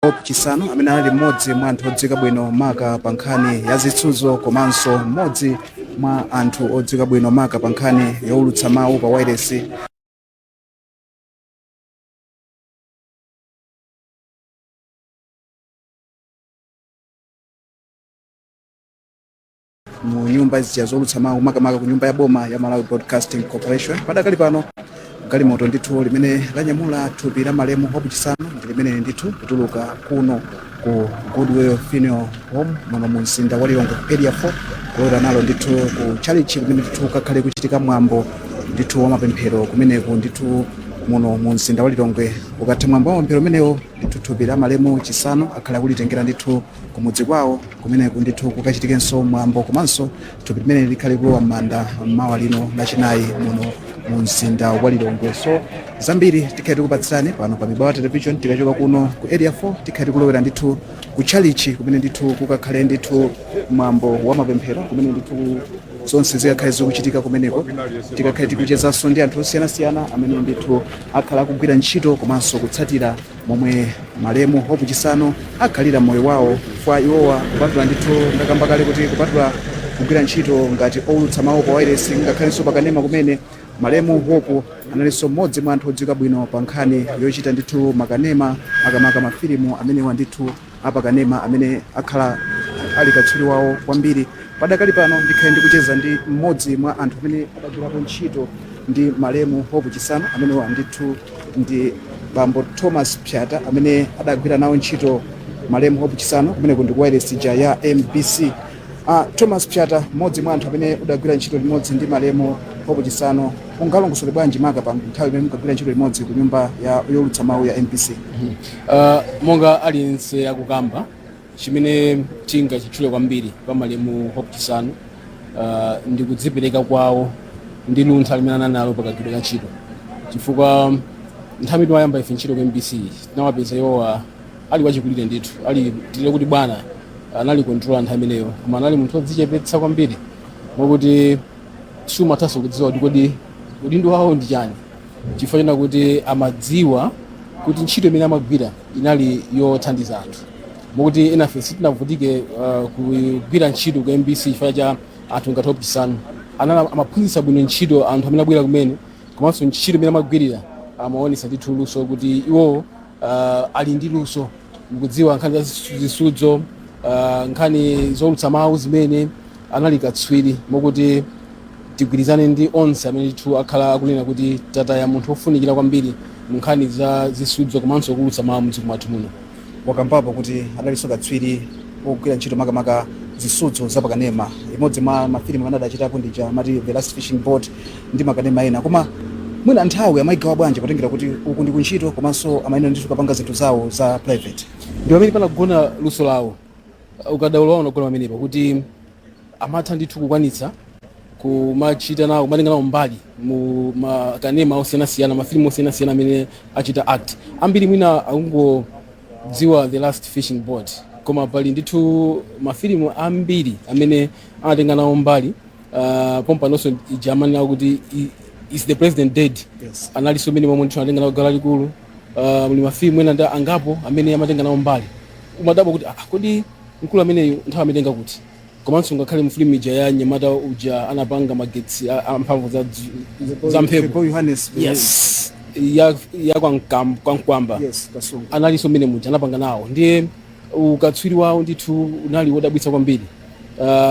Hope Chisanu amene anali mmodzi mwa anthu odziwika bwino maka pa nkhani ya zisudzo, komanso mmodzi mwa anthu odziwika bwino maka pa nkhani yowulutsa mawu pa wireless mu nyumba zija zowulutsa mawu, makamaka ku nyumba ya boma ya Malawi Broadcasting Corporation. Padakali pano galimoto ndithu limene lanyamula thupi la malemu Hope Chisanu ndi limene ndithu kutuluka kuno ku Goodwill Funeral Home muno mu mzinda wa Lilongwe ku Area 4, kulowera nalo ndithu ku chalichi kumene ndithu kakhale kuchitika mwambo ndithu wa mapemphero kumeneku ndithu muno mu mzinda wa Lilongwe. Ukatha mwambo wa mapemphero umenewo ndithu, thupi la malemu Chisanu akhale akulitengera ndithu kumudzi kwawo kumeneku ndithu kukachitikenso mwambo, komanso thupi limene likhale kulowa m'manda mawa lino Lachinayi muno mu mzinda wa Lilongwe. So zambiri tikhale tikupatsirani pano pa Mibawa Television. Tikachoka kuno ku Area 4, tikhale tikulowera ndithu ku chalichi kumene ndithu kukakhale ndithu mwambo wa mapemphero, kumene ndithu zonse zikakhale zikuchitika kumeneko. Tikakhale tikuchezanso ndi anthu osiyanasiyana amene ndithu akhala akugwira ntchito komanso kutsatira momwe malemu Hope Chisanu akhalira moyo wawo, kwa iwowa kupatula ndithu, ndakamba kale kuti kupatula kugwira ntchito ngati owulutsa mawu pa wireless, ngakhalenso pakanema kumene, malemu Hope analinso mmodzi mwa anthu odziwika bwino pa nkhani yochita ndithu makanema, makamaka mafilimu amenewa ndithu apakanema amene akhala ali katswiri wawo kwambiri. Padakali pano ndikhale ndikucheza ndi mmodzi mwa anthu amene adagwirapo ntchito ndi malemu Hope Chisanu. Amenewa ndithu ndi bambo Thomas Pyata amene adagwira nawo ntchito malemu Hope Chisanu kumeneko ndi ku wireless ija ya MBC. Thomas Pyata, mmodzi mwa anthu amene udagwira ntchito limodzi ndi malemu Hope Chisanu, ungalongosole bwanji maka pa nthawi imene mukagwira ntchito limodzi ku nyumba ya yowulutsa mawu ya MBC? Monga aliyense akukamba, chimene tingachitchule kwambiri pa malemu Hope Chisanu ndi kudzipereka kwawo ndi luntha limene anali nalo pakagwiridwe ka ntchito, chifukwa nthawi timayamba ife ntchito ku MBC tinawapeza iwowa ali wachikulire ndithu, ali tile kuti bwana, anali controller nthawi imeneyo, koma anali munthu wodzichepetsa kwambiri mwakuti sumathanso kudziwa kuti kodi udindo wawo ndi chani, chifukwa chena kuti amadziwa kuti ntchito imene amagwira inali yothandiza anthu, mokuti enafe sitinavutike kugwira ntchito ku MBC chifukwa cha anthu ngati Hope Chisanu. Anali amaphunzitsa bwino ntchito anthu amene abwera kumene, komanso ntchito imene amagwirira amaonesa ndithu luso kuti iwowo ali ndi luso mukudziwa nkhani za zisudzo, nkhani zowulutsa mawu zimene anali katswiri, mokuti tigwirizane ndi onse amene ndithu akhala akunena kuti tataya munthu wofunikira kwambiri mu nkhani za zisudzo komanso kuwulutsa mawu mdziko mwathu muno. Wakambapo kuti adalinso katswiri wogwira ntchito makamaka zisudzo zapakanema. Imodzi mwa mafilimu amene adachitapo ndija amati The Last Fishing Boat ndi makanema ena. Koma mwina nthawi amayigawa bwanji, potengera kuti uku ndi kuntchito komanso amayenera ndithu kupanga zinthu zawo za private? Ndi pamene panagona luso lawo, ukadaulo wawo unagona pamenepo, kuti amatha ndithu kukwanitsa kumachita nawo, kumatenga nawo mbali mu makanema osiyanasiyana, mafilimu osiyanasiyana amene achita act. Ambiri mwina akungodziwa The Last Fishing Boat, koma pali ndithu mafilimu ambiri amene anatenga nawo mbali. Pompanonso ija amanena kuti "Is the President Dead?" Analinso mmene momwe ndithu anatenga nawo gawo lalikulu. Muli mafilimu ena ndi angapo amene amatenga nawo mbali, umadabwa kuti, ah, kodi mkulu ameneyu nthawi amatenga kuti? Komanso ngakhale mu filimu ija ya nyamata uja anapanga magetsi amphamvu za mphepo. Boy Yohanes. Yes, ya kwa Mkwamba. Yes, Kasungu. Analinso mmene muja anapanga nawo. Ndiye ukatswiri wawo ndithu unali wodabwitsa kwambiri.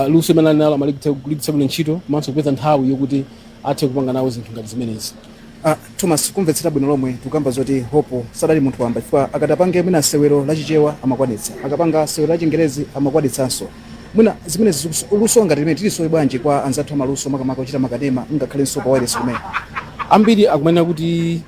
Luso imene ali nalo amaligwiritsa bwino ntchito komanso kupeza nthawi yokuti athe kupanga nawo zinthu ngati zimenezi. Thomas, kumvetsera bwino lomwe tikukamba zoti Hope sadali munthu wamba, chifukwa akati apange mwina sewero lachichewa amakwanitsa, akapanga sewero la Chingerezi amakwanitsanso. Mwina zimene luso ngati limene tilisowe bwanji kwa anzathu amaluso, makamaka ochita makanema ngakhalenso pa wireless kumene? Ambiri akumanena kuti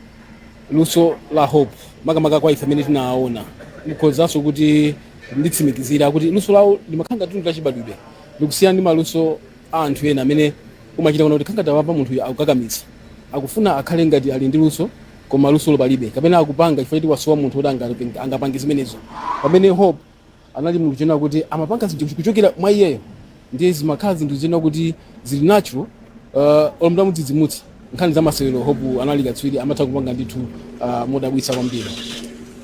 luso la Hope, makamaka kwa ife amene tinawaona, mkhozanso kuti nditsimikizira kuti luso lawo limakhala ngati lachibadwidwe, likusiyana ndi maluso a anthu ena amene umachita kuona kuti khangati awapa munthu akukakamitsa, akufuna akhale ngati ali ndi luso koma luso palibe, kapena akupanga chifukwa choti wasowa munthu woti angapange zimenezo, pamene Hope anali munthu chena kuti amapanga zinthu kuchokera mwa iyeyo. Ndiye zimakhala zinthu zina kuti zili natural, olo mudzidzimutsa. Nkhani za masewero, Hope anali katswiri, amatha kupanga ndithu modabwitsa kwambiri.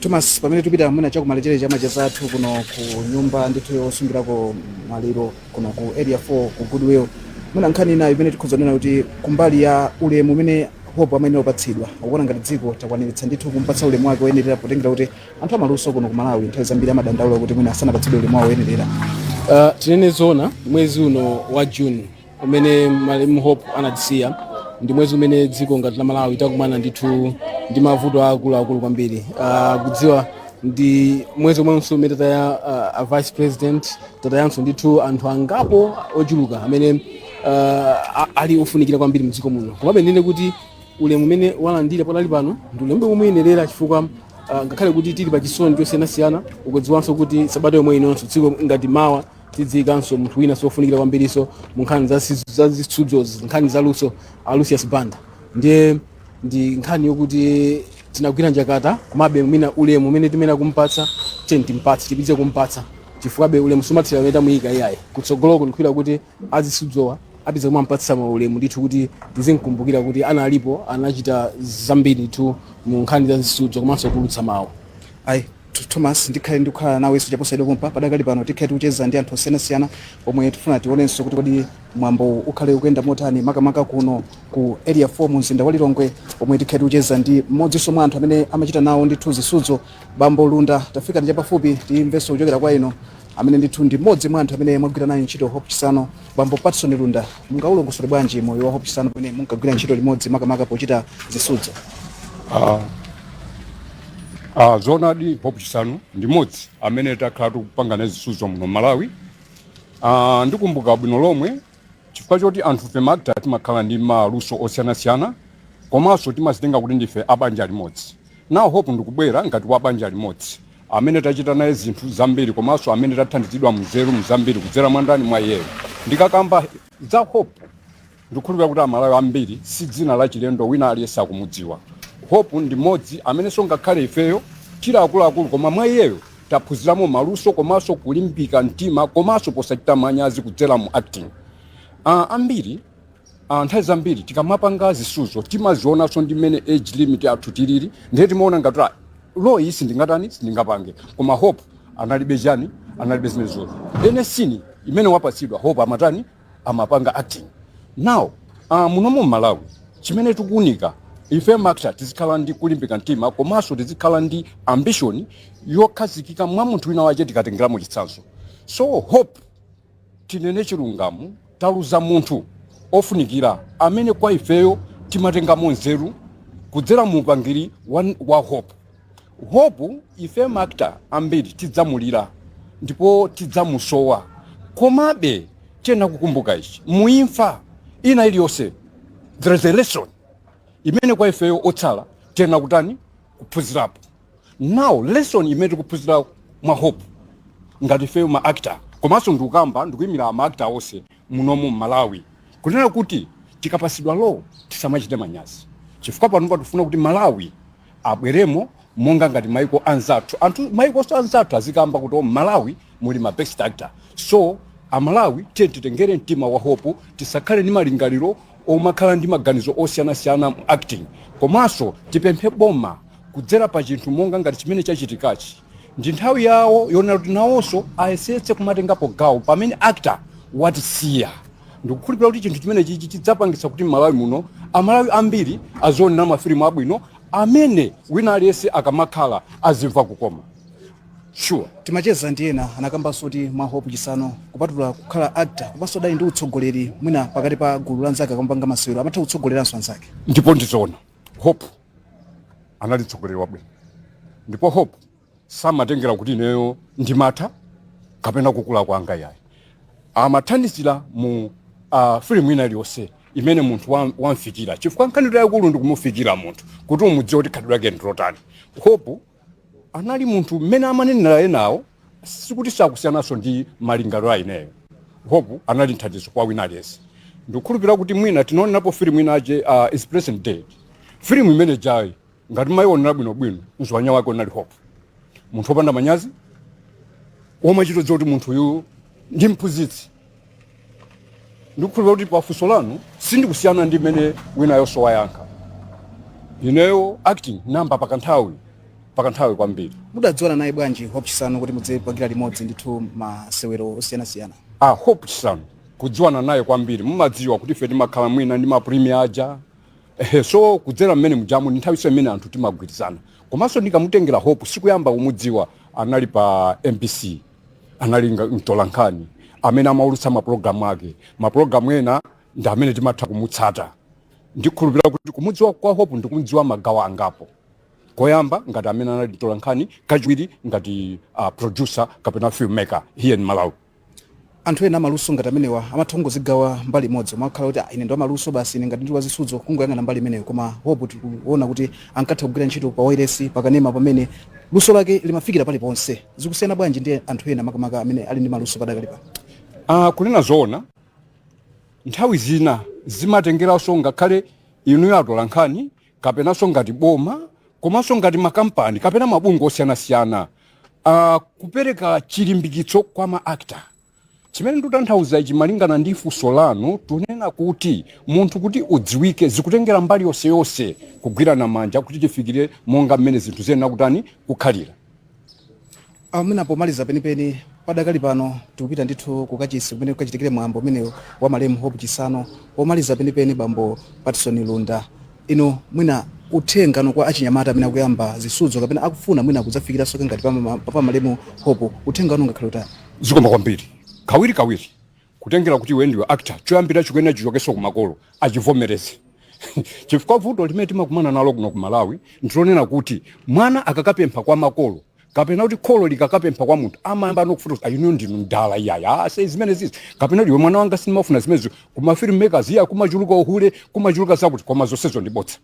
Thomas, pamene tipita mwina chakumalechereche chamacheza athu kuno ku nyumba ndithu yosungirako maliro kuno ku Area 4 ku Goodwill, mwina nkhani inayo imene tikhoza kunena kuti kumbali ya ulemu umene Hope amene opatsidwa, ukuona ngati dziko takwaniritsa ndithu kumpatsa ulemu wake woyenerera, potengera kuti anthu amaluso kuno ku Malawi nthawi zambiri amadandaula kuti mwina asanapatsidwe ulemu wawo woyenerera? Tinene zona, mwezi uno wa June umene malemu Hope anatisiya ndi mwezi umene dziko ngati la Malawi takumana ndithu ndi mavuto akuluakulu kwambiri. Kudziwa ndi mwezi omwenso umene tataya a vice president, tatayanso ndithu anthu angapo ochuluka amene ali ofunikira kwambiri mdziko muno. Komabe ndine kuti ulemu umene walandira padali pano ndi ulemu umuyenerera, chifukwa ngakhale kuti tili pa chisoni chosiyanasiyana, ukudziwanso kuti sabata yomwe inonso dziko ngati mawa tidziikanso munthu wina sofunikira kwambiriso mu nkhani za zisudzozi, nkhani za luso, a Lucius Banda. Ndiye ndi nkhani yokuti tinagwira njakata, komabe mwina ulemu umene timene kumpatsa, tiye timpatse, tipitse kumpatsa, chifukwabe ulemu sumathira pamene tamuyika iyayi. Kutsogoloko ndikukhulupirira kuti azisudzowa apitsa kumampatsa maulemu ndithu, kuti tizimkumbukira kuti analipo, anachita zambiri ndithu mu nkhani za zisudzo komanso kulutsa mawu. Ayi, Thomas, ndikhale ndikukhala nawenso chaposachedwa pompa. Padakali pano tikhale tikucheza ndi anthu osiyanasiyana omwe tifuna tionenso kuti kodi mwambo ukhale ukuyenda motani, makamaka kuno ku Area 4 mu mzinda wa Lilongwe, omwe tikhale tikucheza ndi mmodzinso mwa anthu amene amachita nawo ndithu zisudzo, Bambo Lunda. Tafika ndi chapafupi, timvenso kuchokera kwa inu amene ndithu ndi mmodzi mwa anthu amene mwagwira nayo ntchito Hope Chisano. Bambo Patson Lunda, mungaulongosole bwanji moyo wa Hope Chisano pamene munkagwira ntchito limodzi, makamaka pochita zisudzo? Zoonadi, Hope Chisano ndi mmodzi amene takhala tikupangana zisudzo muno Malawi. Ndikumbuka bwino lomwe, chifukwa choti anthu fe ma actor timakhala ndi maluso osiyanasiyana, komanso timazitenga kuti ndife abanja limodzi. Nawo Hope ndikubwera ngati wa banja limodzi amene tachita naye zinthu zambiri, komanso amene tathandizidwa mzeru mzambiri kudzera mwa ndani? Mwa iyeyo. Ndikakamba za Hope, ndikukhulupirira kuti Amalawi ambiri si dzina la chilendo, wina aliyense akumudziwa. Hope ndi mmodzi amenenso ngakhale ifeyo tili akuluakulu, koma mwa iyeyo taphunziramo maluso komanso kulimbika mtima komanso posachita manyazi kudzera mu acting. Ambiri nthawi zambiri tikamapanga zisudzo timazionanso ndi mmene age limit athu tilili, ndiye timaona ngati role iyi sindingatani, sindingapange. Koma Hope analibe chani? Analibe zimenezozo. Ene scene imene wapatsidwa, Hope amatani? Amapanga acting. Now munomu mMalawi chimene tikuunika ife ma actor, tizikhala ndi kulimbika mtima komanso tizikhala ndi ambition yokhazikika mwa munthu wina wache tikatengeramo chitsanzo. So Hope, tinene chilungamo, taluza munthu ofunikira amene kwa ifeyo timatengamo nzeru kudzera mu upangiri wa Hope. Hope ife ma actor ambiri tidzamulira ndipo tidzamusowa. Komabe tiyena kukumbuka ichi: muimfa ina iliyonse there is a lesson imene kwa ifeyo otsala tiyena kutani? Kuphunzirapo. Now lesson imene tikuphunzira mwa Hope ngati ifeyo ma actor, komanso ndikukamba ndikuyimira ma actor onse munomu mMalawi, kunena kuti tikapasidwa role tisamachite manyazi, chifukwa pano patifuna kuti Malawi abweremo monga ngati maiko anzathu. Anthu maiko anzathu azikamba kuti, "Oh, Malawi muli ma best actor." So Amalawi, tiye titengere mtima wa Hope, tisakhale ndi malingaliro omakhala ndi maganizo osiyanasiyana mu acting. Komanso tipemphe boma kudzera pa chinthu monga ngati chimene chachitikachi, ndi nthawi yawo yonena kuti nawonso ayesetse kumatengapo gawo pamene actor watisiya. Ndikukhulupirira kuti chinthu chimene chichi chidzapangitsa kuti Malawi muno Amalawi ambiri azionera mafilimu abwino amene wina aliyense akamakhala azimva kukoma, sure. Timacheza ndi ena, anakambanso kuti mwa Hope Chisano, kupatula kukhala actor, komanso adali ndi utsogoleri mwina pakati pa gulu la anzake, akamapanga masewero amatha kutsogoleranso anzake. Ndipo ndizoona, Hope anali mtsogoleri wabwino, ndipo Hope samatengera kuti ineyo ndimatha kapena kukula kwanga, yayi. Amathandizira mu filimu ina iliyonse imene munthu wamfikira, chifukwa nkhani yayikulu ndikumufikira munthu kuti umudziwe kuti khalidwe lake ndilotani. Hope anali munthu mmene amanenera enawo, sikuti sakusiyananso ndi malingaliro a ineyo. Hope anali mthandizo kwa wina aliyense. Ndikukhulupirira kuti mwina tinaonenapo filimu inache, Is President Dead? Filimu imene jayi ngati mayionera bwinobwino, mzwanya wake unali Hope, munthu wopanda manyazi, womachito kuti munthu uyu ndi mphunzitsi. Ndikukhulupirira kuti pafunso lanu sindikusiyana ndi mmene winayonso wayankha. Ineyo acting namba pakanthawi. Pakanthawi kwambiri. Mudadziwana naye bwanji Hope Chisanu kuti mudzipangira limodzi ndithu masewero osiyanasiyana? A Hope Chisanu kudziwana naye kwambiri, mumadziwa kuti ife timakhala mwina ndi ma premiere aja. So kudzera mmene mujamu ndi nthawi imene anthu timagwirizana. Komanso ndikamutengera Hope, sikuyamba kumudziwa, anali pa MBC, anali mtolankhani amene amaulutsa mapulogalamu ake. Mapulogalamu ena ndi amene timatha kumutsata. Ndikhulupirira kuti kumudziwa kwa Hope ndikumudziwa magawo angapo: koyamba ngati amene anali mtolankhani, kachiwiri ngati producer kapena filmmaker here in Malawi. Anthu ena amaluso ngati amenewa amatha kungozigawa mbali imodzi, umakhala kuti, "Ah, ine ndi amaluso basi, ine ngati ndi wazisudzo," kungoyang'ana mbali imeneyo. Koma Hope tikuona kuti ankatha kugwira ntchito pa wailesi, pakanema, pamene luso lake limafikira paliponse. Zikusiyana bwanji ndi anthu ena, makamaka amene ali ndi maluso padakali pano? Kunena zoona, nthawi zina zimatengeranso ngakhale inuyo atolankhani, kapenanso ngati boma, komanso ngati makampani kapena mabungwe osiyanasiyana, kupereka chilimbikitso kwa ma actor. Chimene ndikutanthauza ichi, malingana ndi funso lanu, tunena kuti munthu kuti udziwike zikutengera mbali yonseyonse kugwirana manja kuti tifikire monga mmene zinthu ziyenera kutani kukhalira. Amene pomaliza penipeni, padakali pano tikupita ndithu kukachisi kumene kukachitikire mwambo umenewo wa malemu Hope Chisano. Pomaliza penipeni, bambo Patson Lunda, ino mwina uthengano kwa achinyamata amene akuyamba zisudzo kapena akufuna mwina kudzafikiranso ngati pa malemu Hope, uthengano ngakhale utani? Zikoma kwambiri. Kawiri kawiri, kutengera kuti iwe ndiwe actor, choyambira chikuyenera chichokenso kumakolo, achivomereze, chifukwa vuto limene timakumana nalo kuno ku Malawi ndilonena kuti mwana akakapempha kwa makolo kapena kuti kholo likakapempha kwa munthu, amayamba nokufuta, "Inu ndinu mdala, iyaya ase zimene zizi," kapena kuti, "Iwe mwana wanga, sindimafuna zimenezo kuma filmmakers, iya kumachuluka uhule, kumachuluka zakuti." Koma zonsezo ndi bodza.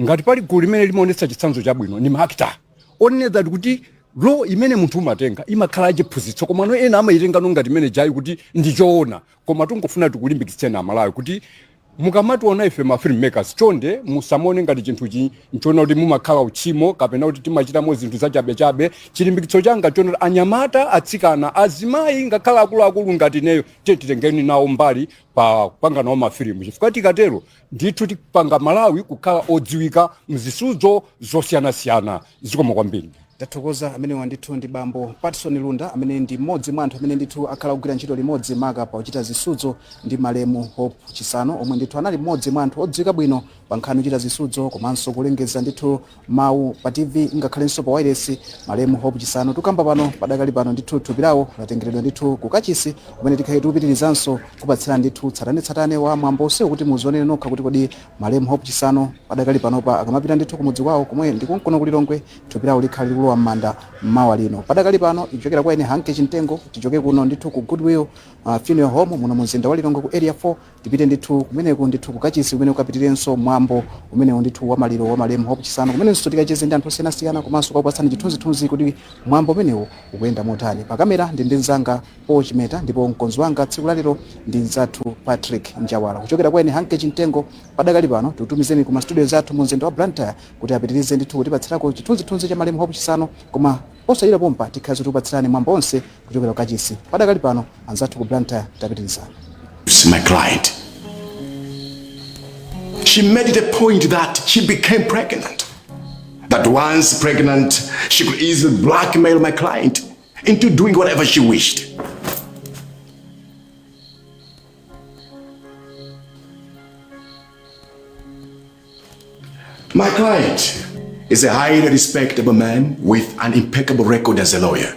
Ngati pali gulu limene limaonetsa chitsanzo chabwino ni ma actor, onena kuti role imene munthu umatenga imakhala yachiphunzitso, koma no ena amayitenga ngati imene jayi kuti ndichoona. Koma tungofuna tikulimbikitseni Amalawi kuti mukamationa ife ma filmmakers, chonde musamone ngati chinthu chi nchoona kuti mumakhala uchimo kapena kuti timachitamo zinthu zachabechabe. Chilimbikitso changa chona kuti anyamata, atsikana, azimayi, ngakhala akuluakulu ngati ineyo, tiye titengeni nawo mbali pa kupanga nawo mafilimu, chifukwa tikatero ndithu tipanga Malawi kukhala odziwika mzisudzo zosiyanasiyana. Zikomo kwambiri. Tathokoza. Amenewa ndithu ndi bambo Patson Lunda, amene ndi mmodzi mwa anthu amene ndithu akhala kugwira ntchito limodzi maka pakuchita zisudzo ndi malemu Hope Chisano, omwe ndithu anali mmodzi mwa anthu odziwika bwino pa nkhani yochita zisudzo komanso kulengeza ndithu mawu pa TV ngakhalenso pa wireless. Malemu Hope Chisano, tukamba pano, padakali pano ndithu thupi lawo latengeredwa ndithu ku kachisi kumene tikhale tikupitirizanso kupatsira ndithu tsatanetsatane wa mwambo onsewu kuti muzionere nokha kuti kodi malemu Hope Chisano padakali panopa akamapita ndithu kumudzi kwawo komwe ndikonkono ku Lilongwe, thupi lawo likhale likulowa m'manda mmawa lino. Padakali pano, ikuchokera kwa ine Hanke Chimtengo, tichoke kuno ndithu ku Goodwill Funeral Home muno mu mzinda wa Lilongwe ku Area 4, tipite ndithu kumeneku ndithu kukachisi kumene kukapitirenso mwambo umenewu ndithu wa maliro wa malemu Hope Chisano, kumenenso tikacheze ndi anthu osiyanasiyana komanso kukakupatsani chithunzithunzi kuti mwambo umenewu ukuyenda motani. Pakamera ndi mnzanga Paul Chimeta, ndipo mkonzi wanga tsiku lalero ndi mzathu Patrick Njawala. Kuchokera kwa ine Hanke Chimtengo, padakali pano tikutumizeni ku mastudio zathu mu mzinda wa Blantyre kuti apitirize ndithu kutipatsirako chithunzithunzi cha malemu Hope Chisano, koma posachedwa pompa tikhazi tikupatsirani mwambo onse kuchokera kukachisi. Padakali pano, anzathu ku Blantyre, tapitirizani. My client. She made it a point that she became pregnant. That once pregnant, she could easily blackmail my client into doing whatever she wished. My client is a highly respectable man with an impeccable record as a lawyer.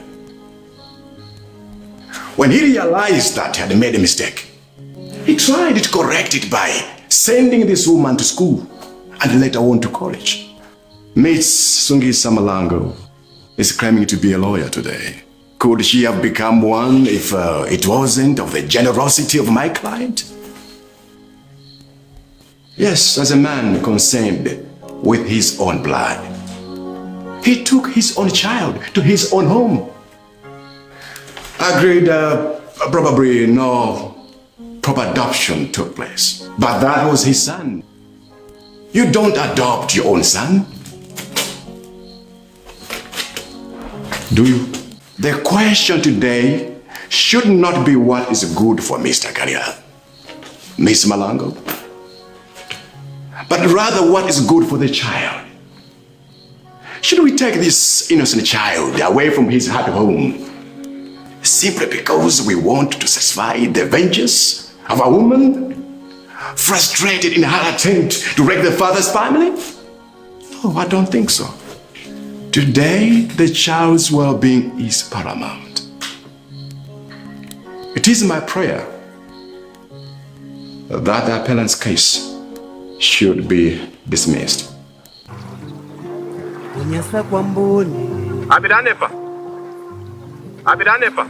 When he realized that he had made a mistake, he tried to correct it by sending this woman to school and later on to college. Miss Sungisa Malango is claiming to be a lawyer today. Could she have become one if it wasn't of the generosity of my client? Yes, as a man concerned with his own blood, he took his own child to his own home. Agreed, probably no proper adoption took place, but that was his son. You don't adopt your own son, do you? The question today should not be what is good for Mr. Kalia, Miss Malango, but rather what is good for the child. Should we take this innocent child away from his happy home simply because we want to satisfy the vengeance of a woman frustrated in her attempt to wreck the father's family? No, I don't think so. Today, the child's well being is paramount. It is my prayer that the appellant's case should be dismissed. Kunyasa kwa mboni. Abida Nefa. Abida Nefa.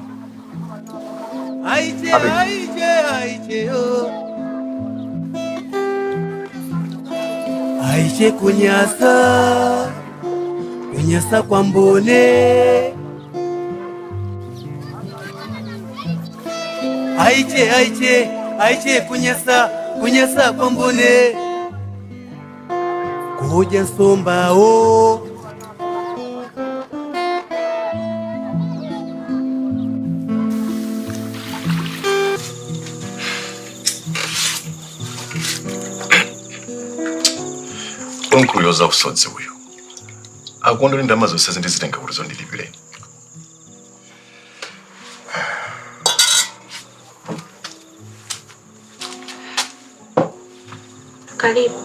Aiche, aiche, aiche, oh. Aiche kunyasa, kunyasa kwa mbone. Aiche, aiche, aiche kunyasa, kunyasa kwa mbone. Kuja nsomba o. Unkuyoza usodzi uyu akuona kuti ndalama zonse ndizitenga kuti zondilipireni. Karibu.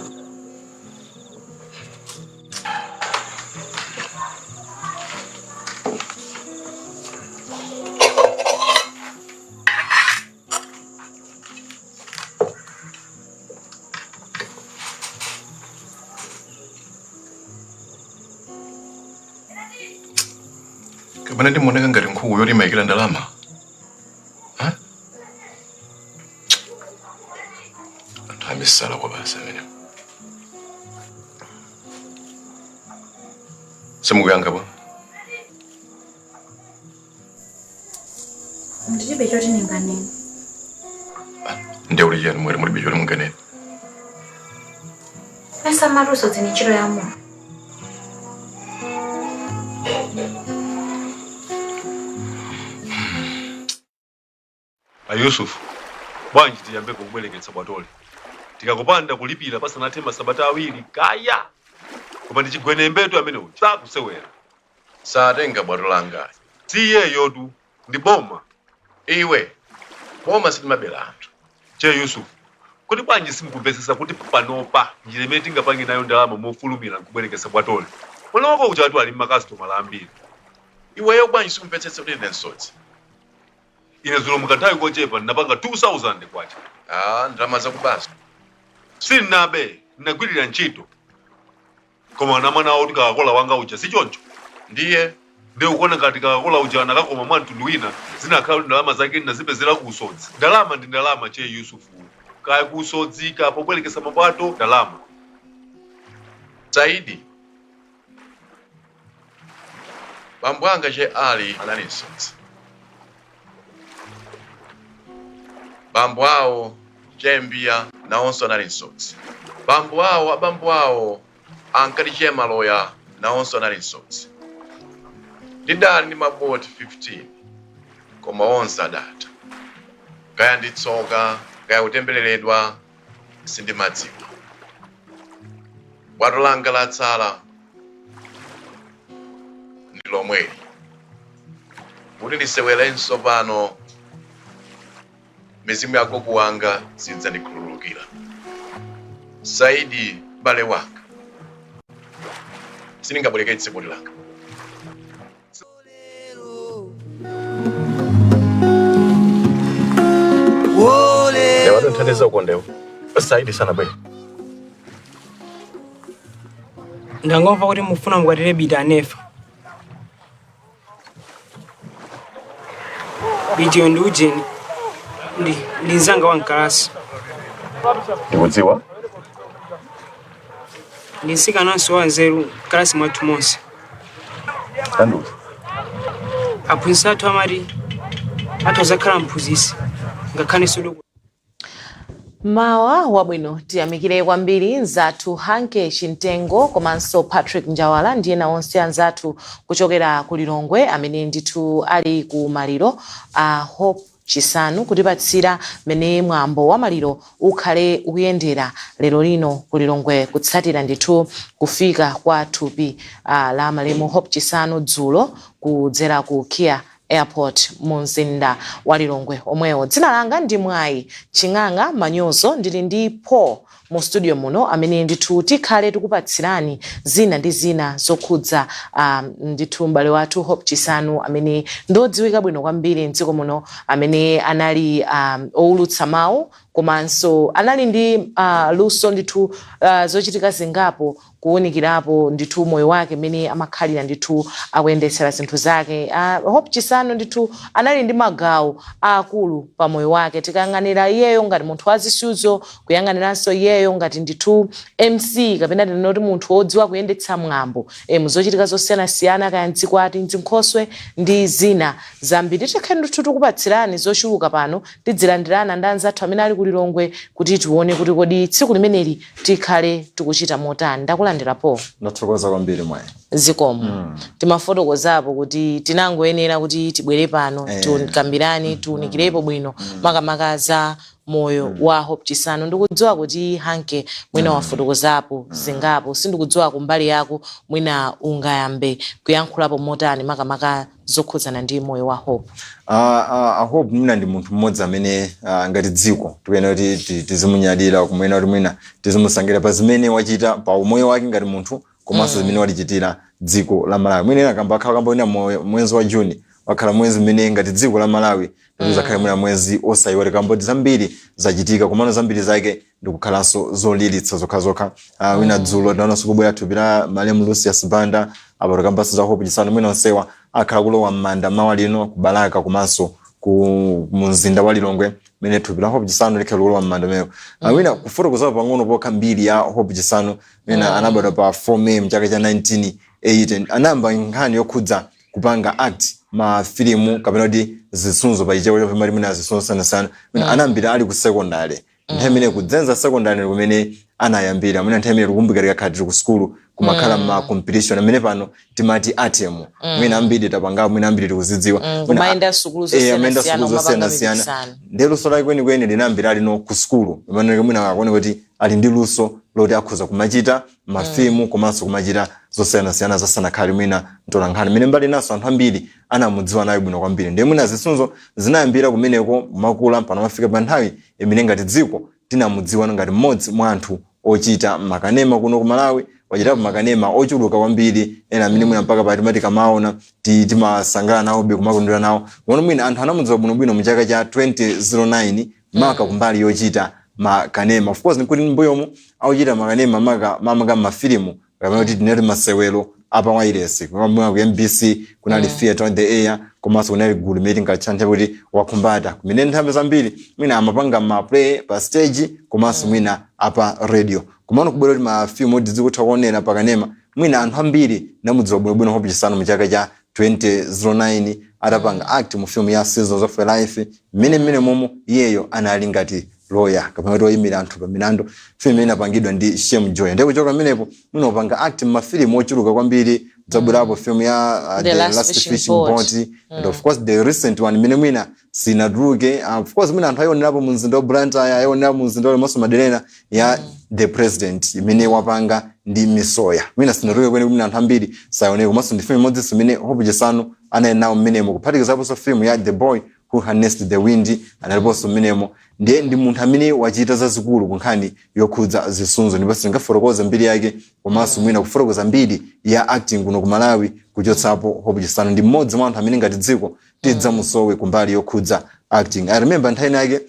Kapena ndimaoneka ngati nkhuku yoti imayikira ndalama? Ha? Anthu amisala kwa basi amene simukuyankha bwa. Ndilibe choti ndinganene. Ndiye uli chani mwere mulibe choti munganene? Pesa maluso zini ntchito ya munthu. A Yusuf, bwanji tiyambe kubwereketsa bwatoli. Tikakupanda kulipira pasanathe masabata awiri kaya. Koma ndi chigwenembetu amene uja sakusewera. Satenga bwato langa. Si iyeyotu ndi boma. Iwe, boma silimabera anthu. Che Yusuf, kuti bwanji simukumvetsetsa kuti panopa njira imene tingapange nayo ndalama mofulumira nkubwereketsa bwatoli. Mwana wako uja atu ali mmakasitomala ambiri. Iweyo bwanji sikumvetsetsa kuti ndine msodzi? Ine dzulo mukanthawi kochepa ndinapanga 2000 kwacha. Ah, ndalama zakubazo. Sindinabe, ndinagwirira ntchito. Koma ana mwana wawo tikawakola wanga uja si choncho. Ndiye Ndiye ukuona ngati kakola uja anakakoma mwa mtundu wina, zinakhala kuti ndalama zake ndinazipezera ku usodzi. Ndalama ndi ndalama, che Yusufu. Kaya ku usodzi, kaya pobwerekesa mabwato, ndalama. Saidi, bambo anga che Ali anali msodzi. Bambo awo che Mbiya nawonso anali msodzi. Bambo awo abambo awo ankati che Maloya nawonso anali msodzi. Ndidali ndi maboti 15 koma onse adatha. Kaya ndi tsoka, kaya kutembereredwa, sindimadziwa. Bwato langa latsala ndi lomweli. Kuti ndisewerenso pano, mizimu ya gogo wanga sidzandikhululukira. Saidi, bale wanga, sindingabwereketse boti langa. Ole. Nthandiza ukondewo. Saidi sanabwere. Ndangomva kuti mufuna mukwatire Bita Anefa. Bitiyo ndi ujeni, ndi mzanga wa mkalasi. Ndikudziwa. Ndi msikananso wa nzeru mkalasi mwathu monse. Tanduza. Aphunzitsi athu amati athu azakhala mphunzitsi ngakhalenso doko. Mawa wabwino. Tiyamikire kwambiri nzathu Hanke Chintengo komanso Patrick Njawala ndi ena onse anzathu kuchokera ku Lilongwe amene ndithu ali ku maliro a Hope Chisanu kutipatsira mmene mwambo wa maliro ukhale ukuyendera lero lino ku Lilongwe, kutsatira ndithu kufika kwa thupi la malemu Hope Chisanu dzulo kudzera ku Kia Airport mu mzinda wa Lilongwe omwewo. Dzina langa ndi Mwayi Ching'ang'a Manyozo, ndili ndi Paul mu studio muno amene ndithu tikhale tikupatsirani zina ndi zina zokhudza ndithu m'bale wathu Hope Chisanu, amene ndodziwika bwino kwambiri mdziko muno, amene anali owulutsa mawu komanso anali ndi luso ndithu, zochitika zingapo kuwunikirapo ndithu moyo wake mmene amakhalira ndithu akuyendetsera zinthu zake. Hope Chisanu ndithu anali ndi magawo aakulu pa moyo wake, tikayang'anira iyeyo ngati munthu wazisudzo, kuyang'aniranso iyeyo ngati ndithu MC kapena tinoti munthu wodziwa kuyendetsa mwambo muzochitika zosiyanasiyana, kaya mzikwati, mzinkhoswe ndi zina zambiri. Tikhale ndithu tikupatsirani zochuluka pano, tidzilandirana ndi anzathu amene ali ku Lilongwe kuti tione kuti kodi tsiku limeneli tikhale tikuchita motani. Ndakulandirapo. Ndathokoza kwambiri, Mwayi. Zikomo. Timafotokozapo kuti tinangoyenera kuti tibwere pano, tikambirane, tiwunikirepo bwino makamaka za moyo wa Hope Chisanu. Ndikudziwa kuti Hanke mwina wafotokozapo zingapo, sindikudziwa kumbali yako mwina ungayambe kuyankhulapo motani makamaka zokhudzana ndi moyo wa Hope. Hope mwina ndi munthu mmodzi amene ngati dziko tikuyenera kuti tizimunyadira, kumwena kuti mwina tizimusangira pa zimene wachita pa umoyo wake ngati munthu komanso zimene walichitira dziko la Malawi. Mwina ena kamba akhala kamba mwina mwezi wa Juni wakhala mwezi mmene ngati dziko la Malawi tizakhale mwina mwezi osayiwalika, kamba zambiri zachitika, komano zambiri zake ndikukhalanso zoliritsa zokhazokha. Wina dzulo tinaonanso kubwera thupi la malemu Lucius Banda, apo tikambanso za Hope Chisanu. Mwina onsewa akhala kulowa m'manda mawa lino ku Balaka komanso ku mzinda wa Lilongwe, mene thupi la Hope Chisanu likhale kulowa m'manda mewo. Wina kufotokozapo pang'ono pokha mbiri ya Hope Chisanu, mwina anabadwa pa 4 May mchaka cha 1980. Anayamba nkhani yokhudza kupanga act mafilimu kapena kuti zisudzo pachichewa chopima, mwina zisudzo sanasana, mwina anayambira ali ku secondary. Nthawi imene kudzenza secondary kumene anayambira, mwina nthawi imene tikukumbukira tikakhala tili ku sukulu kumakhala ma competition amene pano timati ATM. Mwina ambiri tapangapo, mwina ambiri tikuzidziwa. Mwina Kumayenda sukulu amayenda zosiyanasiyana, sukulu kumapanga zosiyanasiyana. mipikisano. Ndi luso lake kwenikweni linayambira alino ku sukulu, imene mwina akuone kuti ali ndi luso loti akhoza kumachita mafilimu komanso kumachita zosiyanasiyana zasanakhale mwina mtolankhani, mmene mbali naso anthu ambiri anamudziwa nayo bwino kwambiri. Ndiye mwina zisudzo zinayambira kumeneko, makula pano mafika pa nthawi imene ngati dziko tinamudziwa ngati mmodzi mwa anthu ochita makanema kuno ku Malawi. Wachitapo makanema ochuluka kwambiri, ena amene mwina mpaka pati timati kamaona timasangalala nawobe, kumakondwera nawo. Kono mwina anthu anamudziwa bwinobwino mu chaka cha 2009 maka kumbali yochita makanema. Of course nikuti mbuyomu akuchita makanema maka mamaka mafilimu kapena kuti tinati masewero apa wailesi, ku MBC kunali Theatre on the Air, komanso kunali gulu limene tinkatchantha kuti Wakhumbata, kumene nthawi zambiri mwina amapanga ma play pa stage komanso mwina apa radio. Komano kubwera kuti mafilimu oti zikutha kuonera pakanema, mwina anthu ambiri namudziwa bwinobwino Hope Chisanu mu chaka cha 2009 atapanga act mu film ya Seasons of a Life, mmene momo iyeyo anali ngati lawyer kapena kuti oyimira anthu pa milandu. Film imene inapangidwa ndi Shem Joy. Ndiye kuchoka pamenepo mwina upanga act mafilimu ochuluka kwambiri, dzabwerapo film ya The The Last Last Fishing Fishing Boat. Boat, and of course the recent one imene mwina sinatuluke, of course mwina anthu ayionerapo mu mzinda wa Blantyre, ayionerapo mu mzinda wa Lilongwe, maderena ya The President imene wapanga ndi Misoya, mwina sinatuluke kweni, mwina anthu ambiri sayioneka, komanso ndi film imodzinso imene Hope Chisanu anali nawo mmenemo, kuphatikizaponso film ya The Boy Who Harnessed the Wind, analiponso mmenemo. Ndiye ndi munthu amene wachita zazikulu ku nkhani yokhudza zisudzo, ndipo singafotokoza mbiri yake komanso mwina kufotokoza mbiri ya acting kuno ku Malawi kuchotsapo Hope Chisanu. Ndi mmodzi mwa anthu amene ngati dziko tidzamusowe kumbali yokhudza acting. I remember nthawi yake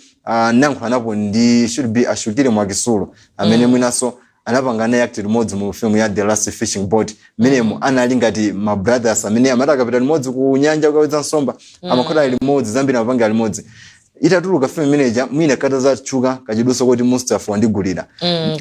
nayankhula napo ndi should be Ashukire Mwakisulu, amene mwinanso anapanga naye act limodzi mu film ya The Last Fishing Boat, mmenemo anali ngati ma brothers amene amati akapita limodzi ku nyanja kukawedza nsomba, amakhala limodzi, zambiri amapanga limodzi. Itatuluka film imeneja, mwina katazatchuka kachiduso kuti Mustafa Wandigulira.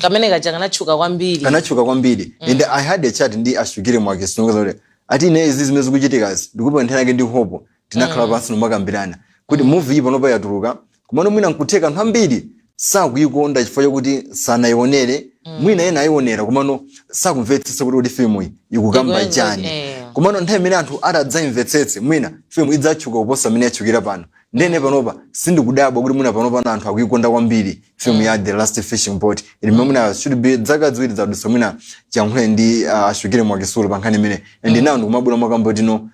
Kamene kaja kanatchuka kwambiri. Kanatchuka kwambiri. And I had a chat ndi Ashukire Mwakisulu kuti ati ine izi zimene zikuchitikazi ndikupa nthawi yake ndi Hope tinakhala pansi nomakambirana kuti movie iyi panopa yatuluka, komano mwina nkutheka anthu ambiri sakuyikonda chifukwa chokuti sanayionere. Mwina ena ayionera komano sakumvetsetsa kuti film iyi ikukamba chani. Komano nthawi imene anthu atadzayimvetsetse, mwina film idzatchuka kuposa imene yatchukira pano. Ndene panopa sindikudabwa kuti mwina panopa na anthu akuikonda kwambiri film ya The Last Fishing Boat ilimwe. Mwina should be zaka 2 zadutsa mwina chiyankhule ndi Ashukire Mwakisulu pa nkhani imene, and now ndikumabwera mwakamba kuti no,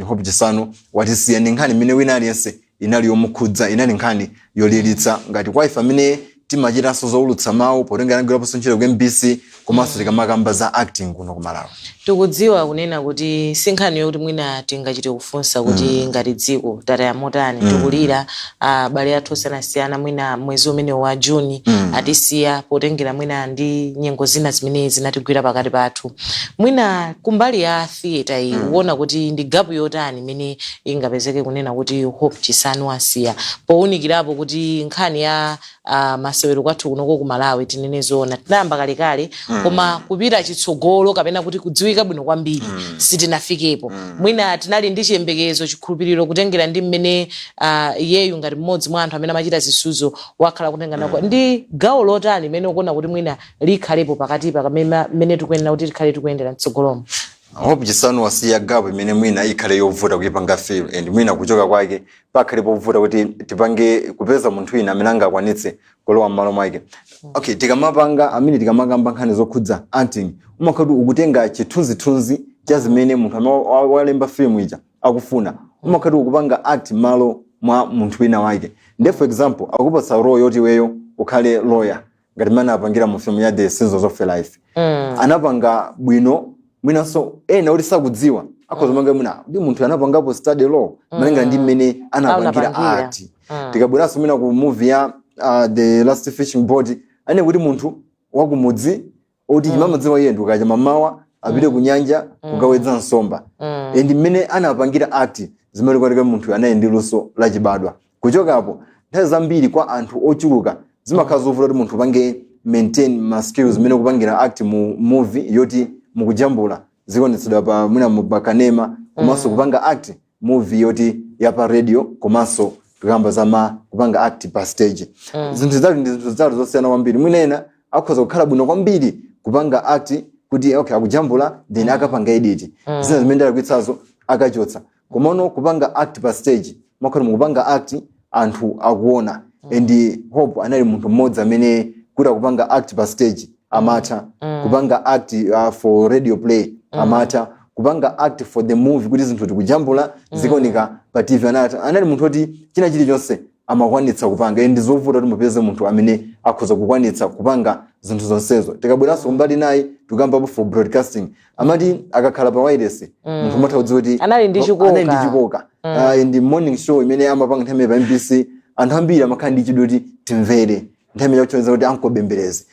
Hope Chisanu watisiya. Ndi nkhani imene wina aliyense inali yomukhudza, inali nkhani yolilitsa ngati kwa ife amene timachitanso zowulutsa mawu, potenga anagwiraponso ntchito ku MBC, komanso tikamakamba za acting kuno ku Malawi. Tikudziwa kunena kuti si nkhani yokuti mwina tingachite kufunsa kuti ngati dziko tataya motani. Tikulira abale athu osiyanasiyana, mwina mwezi umene wa Juni atisiya, potengera mwina ndi nyengo zina zimene zinatigwira pakati pathu. Mwina kumbali ya theatre iyi, ukuona kuti ndi gap yotani imene ingapezeke kunena kuti Hope Chisanu asiya, powunikirapo kuti nkhani ya masewero kwathu kunoko ku Malawi, tinene zoona, tinayamba kalekale, koma kupita chitsogolo kapena kuti kudziwika bwino kwambiri sitinafikepo. Mwina tinali ndi chiyembekezo, chikhulupiriro, kutengera ndi mmene iyeyu ngati mmodzi mwa anthu amene amachita zisudzo wakhala kutenga nako. Ndi gawo lotani imene ukuona kuti mwina likhalepo pakatipa kamene mmene tikuyenera kuti tikhale tikuyendera mtsogolomo? Hope Chisanu wasiya gap imene mwina ikhale yovuta kuipanga fill, and mwina kuchoka kwake pakhale povuta kuti tipange kupeza munthu wina amene angakwanitse kulowa m'malo mwake. Okay, tikamapanga amene tikamakamba nkhani zokhudza acting, umakhala kuti ukutenga chithunzithunzi cha zimene munthu amene walemba film ija akufuna. Umakhala kuti ukupanga act m'malo mwa munthu wina wake. Nde for example, akupatsa role yoti iweyo ukhale lawyer, ngati mmene apangira mu film ya The Seasons of a Life. Anapanga bwino. Mwinanso ena kuti sakudziwa akhoza manga mwina ndi munthu anapangapo study law, malinga ndi mmene anapangira Anapangira. act. Tikabweranso mwina ku movie ya The Last Fishing Boat, ane kuti munthu wakumudzi oti chimamadziwa iye ndikukacha mamawa apite ku nyanja kukawedza nsomba, and mmene anapangira act zimene kwatika munthu anali ndi luso lachibadwa. Kuchokapo, nthawi zambiri kwa anthu ochuluka zimakhala zovuta kuti munthu upange maintain ma skills zimene kupangira act mu movie yoti mukujambula zikuonetsedwa pa mwina mu pakanema, komanso kupanga act movie yoti ya pa radio, komanso tikamba za ma kupanga act pa stage. Zinthu zitatu ndi zinthu zitatu zosiyana kwambiri. Mwina ena akhoza kukhala bwino kwambiri kupanga act kuti okay, akujambula, then akapanga edit, zina zimene ndalakwitsazo akachotsa. Komano kupanga act pa stage, makhala mukupanga act anthu akuona, and Hope anali munthu mmodzi amene kuti akupanga act pa stage amatha kupanga act for radio play, amatha kupanga act for the movie, kuti zinthu tikujambula zikuoneka pa TV anatha. Anali munthu oti china chilichonse amakwanitsa kupanga, and ndizovuta kuti mupeze munthu amene akhoza kukwanitsa kupanga zinthu zonsezo. Tikabweranso kumbali nayi, tikambapo for broadcasting, amati akakhala pa wireless, munthu umatha kudziwa kuti Anali ndi chikoka. Anali ndi chikoka. And morning show imene amapanga nthawi imene pa MBC, anthu ambiri amakhala ndi chidwi kuti timvere nthawi imene yakuchoneza kuti ankobembereze.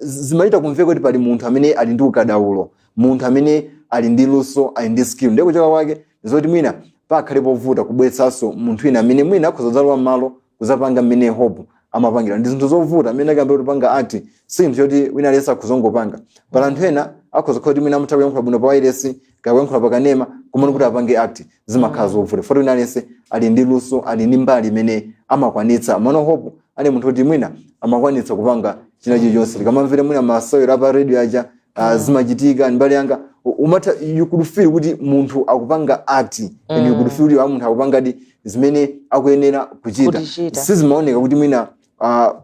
Zimachita kumveka kuti pali munthu amene ali ndi ukadaulo, munthu amene ali ndi luso, ali ndi skill. Ndiye kuchoka kwake zoti mwina pakhale povuta kubweretsanso munthu wina amene mwina akhoza kudzalowa m'malo kuzapanga mmene Hope amapangira. Ndi zinthu zovuta. Amene akambe kuti panga act si chinthu choti wina aliyense akuzongopanga. Pala anthu ena akhoza kukhala kuti mwina amatha kuyankhula bwino pa wireless, kakuyankhula pakanema, komano kuti apange act zimakhala zovuta, foti wina aliyense ali ndi luso, ali ndi mbali imene amakwanitsa. Mano Hope ali munthu kuti mwina amakwanitsa kupanga china chilichonse. Tikamamvera mwina masewero apa radio aja, zimachitika mbali yanga, umatha, you could feel kuti munthu akupanga act, and you could feel kuti munthu akupanga zimene akuyenera kuchita. Kuchita. Sizimaoneka kuti mwina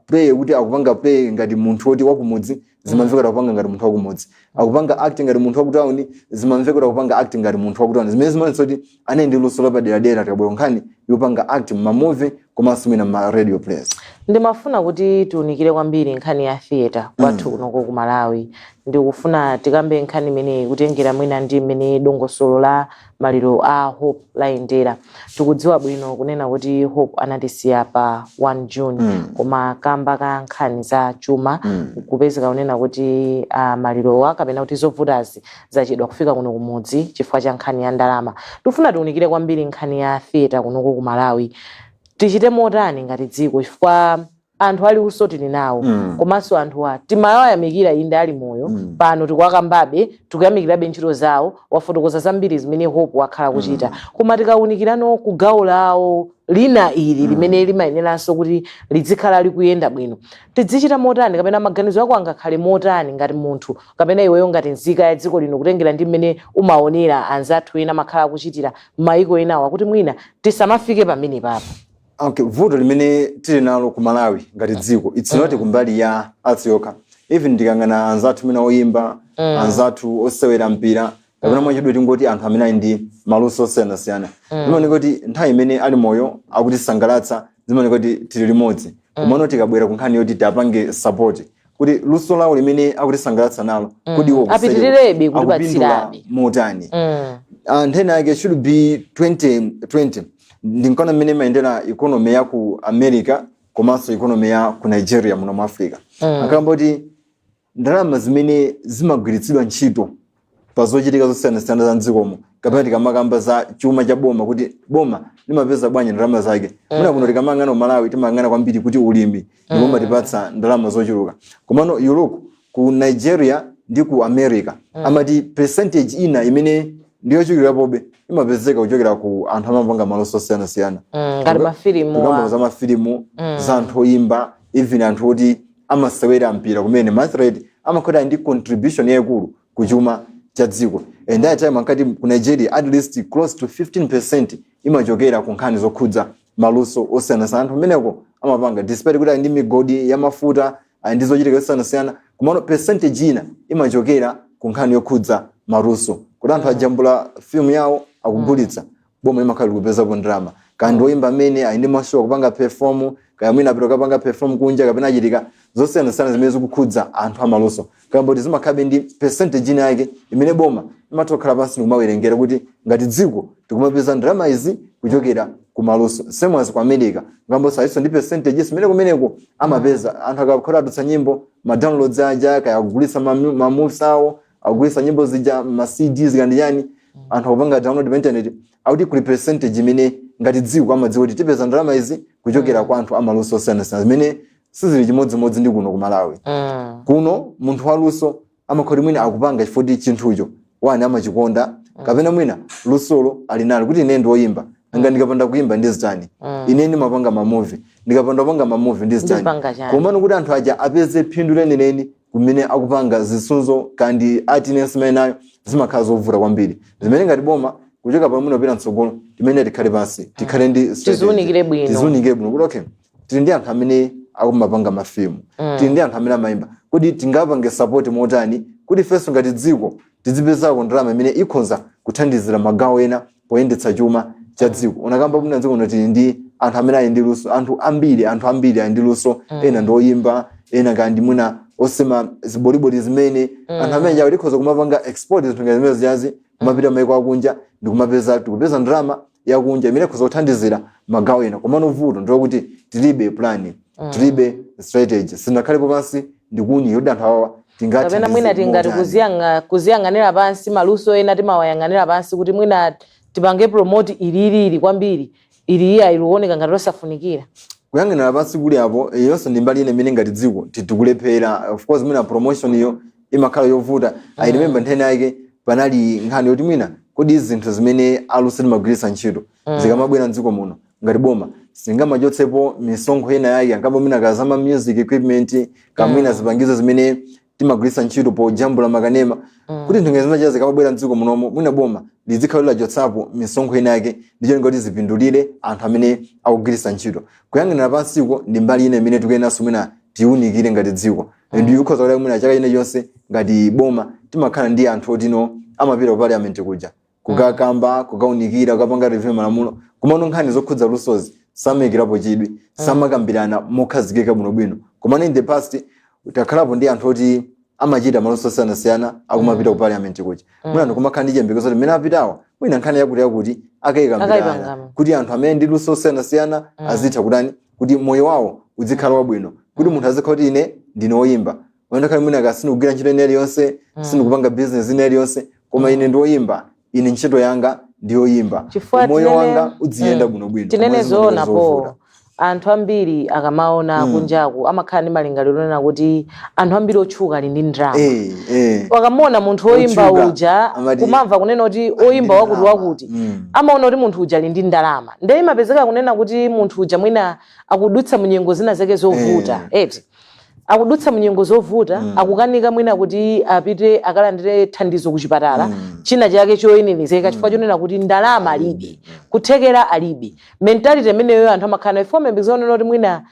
play, kuti akupanga play ngati munthu woti wakumudzi, zimamveka kuti akupanga ngati munthu wakumudzi. Akupanga act ngati munthu wakutawuni, zimamveka kuti akupanga act ngati munthu wakutawuni, zimene zimaonetsa kuti anali ndi luso lapaderadera tikabwera nkhani yopanga act mma movie komanso mwina ma radio plays. Ndimafuna kuti tiunikire kwambiri nkhani ya theatre kwathu kunoko ku Malawi. Ndikufuna tikambe nkhani imeneyi kutengera mwina ndi mmene dongosolo la maliro a Hope layendera. Tikudziwa bwino kunena kuti Hope anatisiya pa 1 June, koma kamba ka nkhani za chuma, kupezeka kunena kuti malirowa kapena kuti zovutazi zachedwa kufika kuno kumudzi chifukwa cha nkhani ya ndalama. Tikufuna tiunikire kwambiri nkhani ya theatre kunoko ku Malawi. Tichite motani ngati dziko? Chifukwa anthu ali luso tili nawo, komanso anthuwa timawayamikira inde ali moyo. Pano tikuwakambabe, tikuyamikirabe ntchito zawo. Wafotokoza zambiri zimene Hope wakhala kuchita, koma tikawunikirano ku gawo lawo Lina ili limene limayeneranso kuti lizikhala likuyenda bwino, tidzichita motani, kapena maganizo ako angakhale motani ngati munthu kapena iweyo ngati nzika ya dziko lino, kutengera ndi mmene umaonera anzathu ena amakhala akuchitira m'mayiko enawa, kuti mwina tisamafike pamene papa? Okay, vuto limene tili nalo ku Malawi ngati dziko, it's not kumbali ya arts yokha. Even ndikangana anzathu mwina oyimba, anzathu osewera mpira, kapena mwachidule tingoti anthu amene ali ndi maluso osiyanasiyana, zimaoneka kuti nthawi imene ali moyo akutisangalatsa, zimaoneka kuti tili limodzi. Komano tikabwera ku nkhani yoti tiapange support kuti luso lawo limene akutisangalatsa nalo, kuti iwo kuseri Apitirirabe akupindula kutipatsirabe. motani, nthena yake should be 2020. Ndinkaona mmene imayendera economy ya ku America komanso economy ya ku Nigeria muno mu Africa. Akamba kuti ndalama zimene zimagwiritsidwa ntchito pa zochitika zosiyanasiyana za mdzikomo, kapena tikamakamba za chuma cha boma, kuti boma limapeza bwanji ndalama zake, mwina kuno tikamayang'ana Malawi timayang'ana kwambiri kuti ulimi ndipo umatipatsa ndalama zochuluka. Komano you look ku Nigeria ndi ku America, amati percentage ina imene ndiyochulukirapobe imapezeka kuchokera ku anthu amapanga maluso osiyanasiyana. Ngati mafilimu. Tikamba za mafilimu, za anthu oyimba, even anthu oti amasewera mpira kumene, ma athlete amakhala ndi contribution yayikulu kuchuma cha dziko. And that time ankati ku Nigeria at least close to 15% imachokera ku nkhani zokhudza maluso osiyanasiyana anthu ameneko amapanga, despite kuti ali ndi migodi ya mafuta, ali ndi zochitika zosiyanasiyana, komano percentage ina imachokera ku nkhani yokhudza maluso, kuti anthu ajambula film yawo, akugulitsa, boma imakhala likupezapo ndalama. Kandi oyimba amene ali ndi ma show akupanga perform, kaya mwina apita kukapanga perform kunja, kapena achitika zosiyanasiyana zimene zikukhudza anthu amaluso, kamba kuti zimakhalabe ndi percentage ina yake imene boma imatha kukhala pansi ndikumawerengera kuti ngati dziko tikumapeza ndalama izi kuchokera ku maluso. Same as ku America, ngambo alinso ndi percentage imene kumeneko amapeza anthu akakhala atulutsa nyimbo, ma downloads aja, kaya akugulitsa ma movies awo, akugulitsa nyimbo zija, ma CDs kandi chani, anthu akupanga download pa internet, akuti kuli percentage imene ngati dziko amadziwa kuti tipeza ndalama izi kuchokera kwa anthu amaluso osiyanasiyana, zimene sizili chimodzimodzi ndi kuno ku Malawi. Kuno munthu waluso amakhala mwina akupanga chifukwa chinthucho wani amachikonda, kapena mwina lusolo ali nalo kuti ine ndi woyimba, anga ndikapanda kuyimba ndizitani? Ine ndimapanga ma movie, ndikapanda kupanga ma movie ndizitani? Ndizipanga chani? Komano kuti anthu aja apeze phindu lenileni kumene akupanga zisudzo kandi ati inenso imene nayo, zimakhala zovuta kwambiri, zimene ngati boma kuchoka pamene kupita mtsogolo timene tikhale pansi, tikhale ndi strategy. Tiziwunikire bwino. Tiziwunikire bwino kuti okay, tili ndi anthu amene akumapanga mafilimu, tili ndi anthu amene amayimba, kuti tingapange support motani kuti ifenso ngati dziko tizipezako ndalama imene ikhonza kuthandizira magawo ena poyendetsa chuma cha dziko. Unakamba bwino, dziko kuno tili ndi anthu amene ali ndi luso, anthu ambiri, anthu ambiri ali ndi luso. Ena ndi oyimba, ena kandi mwina osema ziboliboli, zimene anthu amene jawo tikhoza kumapanga export zinthu ngati zimene zijazi, kumapita maiko akunja ndikumapeza, tikupeza ndalama yakunja imene ikhoza kuthandizira magawo ena. Komano vuto ndilokuti tilibe plan, tilibe strategy, sinakhalepo pansi ndikuwunika kuti anthu awawa kapena mwina tingati tingathandize. Kuziyang'anira pansi maluso ena, timawayang'anira pansi kuti mwina tipange promote ililili kwambiri, ili iya ilikuoneka ngati losafunikira. Kuyang'anira pansi kuli apo, iyonso ndi mbali ine imene ngati dziko tikulephera. Of course mwina promotion iyo imakhala yovuta. I remember nthene yake panali nkhani yoti mwina kodi zinthu zimene aluso timagwiritsa ntchito zikamabwera mdziko muno, ngati boma singamachotsepo misonkho ina yake, ankamba mwina kazama music equipment, kamwina zipangizo zimene timagwiritsa ntchito pojambula makanema, kuti zinthu ngati zimene zikamabwera mdziko munomo, mwina boma lizikhala lachotsapo misonkho ina yake ndicho ngati zipindulire anthu amene akugwiritsa ntchito. Kuyang'anira pansiko ndi mbali ina imene tikuyeneranso mwina tiwunikire ngati dziko. Ndi ukhoza kuti mwina chaka china chonse ngati boma timakhala ndi anthu otino amapita ku parliament kuja kukakamba, kukaunikira, kukapanga review malamulo, komano nkhani zokhudza lusozi samayikirapo chidwi, samakambirana mokhazikika bwinobwino. Komano in the past takhalapo ndi anthu oti amachita maluso osiyanasiyana akumapita ku parliament kuja, mwina ndikumakhala ndi chiyembekezo kuti mmene apitawa mwina nkhani yakuti yakuti akayikambirana Akayipangama. kuti anthu amene ndi luso osiyanasiyana azitha kutani, kuti moyo wawo uzikhala wabwino, kuti munthu azikhala kuti ine ndine woyimba, wandakhala mwina ka sindikugwira ntchito ine iliyonse, sindikupanga business ine iliyonse, koma ine ndi woyimba, ine ntchito yanga ndi yoyimba, Chifukwa moyo tinene wanga uziyenda bwinobwino. Tinene Koma zimaoneka zoona zovuta. po. Anthu ambiri akamaona kunjaku amakhala ndi malingaliro onena kuti anthu ambiri otchuka ali ndi ndalama. Eh, eh. Wakamuona munthu woyimba Otchuka, uja, amati, kumamva kunena kuti oyimba wakuti wakuti, amaona kuti munthu uja ali ndi ndalama. Ndiye imapezeka kunena kuti munthu uja mwina akudutsa munyengo zina zake zovuta, eti akudutsa munyengo zovuta, akukanika mwina kuti apite akalandire thandizo kuchipatala, china chake choyenerezeka, chifukwa chonena kuti ndalama alibe, kuthekera alibe. Mentality imeneyo anthu amakhala nayo. Ifo membizonena kuti mwina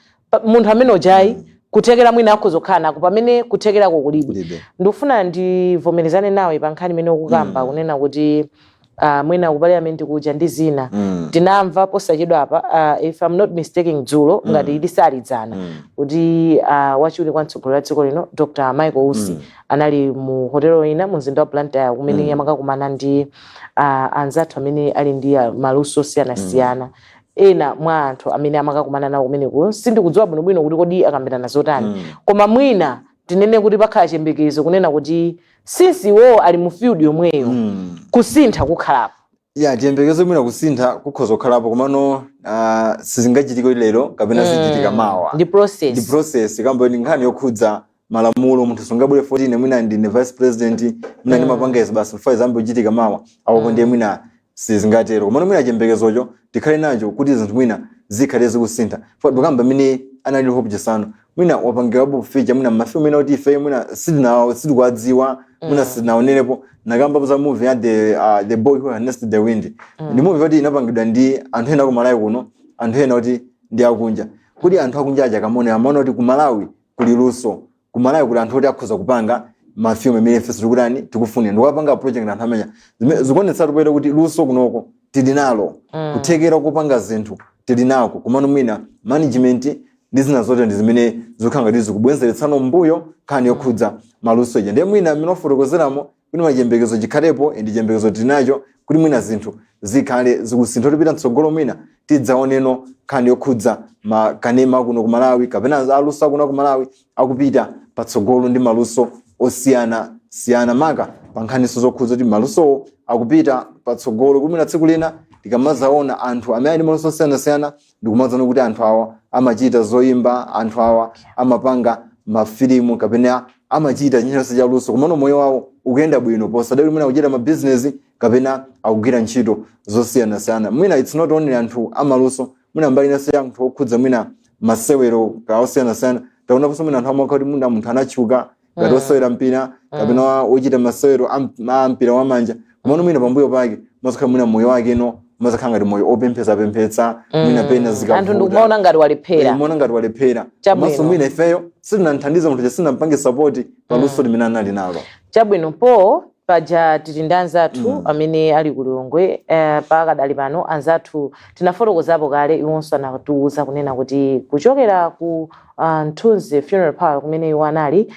munthu amene ujayi kuthekera mwina akhoza kukhala nako, pamene kuthekerako kulibe. Kulibe. Ndikufuna ndivomerezane nawe pa nkhani imene ukukamba, kunena kuti mwina ku parliament kuja ndi zina. Tinamva posachedwa apa, if I'm not mistaken dzulo, ngati lisalidzana, kuti wachiwiri kwa mtsogoleri wa dziko lino, Dr Michael Usi, anali mu hotelo ina mu mzinda wa Blantyre, kumene amakakumana ndi anzathu amene ali ndi maluso osiyanasiyana. Ena mwa anthu amene amakakumana nawo kumeneko, sindikudziwa bwinobwino kuti kodi akambirana zotani, koma mwina tinene kuti pakhala chiyembekezo kunena kuti since iwowo ali mu field yomweyo, kusintha kukhalapo. Ya, tiyembekeze mwina kusintha kukhoza kukhalapo, komano sizingachitike lero kapena zichitika mawa. Ndi process. Ndi process, kamba ndi nkhani yokhudza malamulo. Munthu sungabwere 14, mwina ndine vice president, mwina ndimapanga izi, basi for example kuchitika mawa apo, ndiye mwina sizingatero. Komano mwina chiyembekezocho tikhale nacho kuti zinthu mwina zikhale zikusintha. Tikamba mmene anali Hope Chisanu, mwina wapangirapo feature mwina mafilmu ena kuti ife mwina sitikuwadziwa, mwina sitinaonerepo. Nakamba za movie ya The Boy Who Harnessed the Wind. Ndi movie yoti inapangidwa ndi anthu ena ku Malawi kuno, anthu ena kuti ndi akunja. Kuti anthu akunja aja akamone, amaona kuti ku Malawi kuli luso, ku Malawi kuli anthu oti akhoza kupanga mafilmu amene ife tikutani, tikufunira, ndikupanga project anthu amenya. Zikuonetsa tupere kuti luso kunoko tili nalo, kuthekera kupanga zinthu tili nako, komano mwina management ndi zina zote ndi zimene zikukhala ngati zikubwenzeretsano mbuyo nkhani yokhudza maluso ija. Ndiye mwina amene wafotokozeramo kuti machiyembekezo chikhalepo, ndi chiyembekezo tili nacho kuti mwina zinthu zikhale zikusintha tipita mtsogolo, mwina tidzaoneno nkhani yokhudza makanema kuno ku Malawi kapena aluso akuno ku Malawi akupita patsogolo ndi maluso osiyana siyana, maka pa nkhaniso zokhudza kuti malusowo akupita patsogolo, kuti mwina tsiku lina tikamazaona anthu amene ali ndi maluso osiyanasiyana, ndikumazaona kuti anthu awa amachita zoyimba, anthu awa amapanga mafilimu kapena amachita chinthu cha luso, komano moyo wawo ukuyenda bwino, posadali mwina akuchita mabizinesi kapena akugwira ntchito zosiyanasiyana. Mwina it's not only anthu amaluso, mwina mbali inanso ya anthu okhudza mwina masewero ka osiyanasiyana. Taonaponso mwina anthu amakha kuti mwina munthu anatchuka ngati osewera mpira kapena wochita masewero a mpira wamanja, komano mwina pambuyo pake mazakhala mwina moyo wake no mazakhala ngati moyo opemphetsapemphetsa, mwina pena zikavuta. Anthu ndikumaona ngati walephera. Muona ngati walephera. Chabwino. Komanso mwina ifeyo sitinamthandiza munthu, sitinampange support paluso limene anali nalo. Chabwino, po paja tili ndi anzathu amene ali ku Lilongwe pakadali pano. Anzathu tinafotokozapo kale, iwonso anatiuza kunena kuti kuchokera ku Mthunzi Funeral Parlor kumene iwo anali,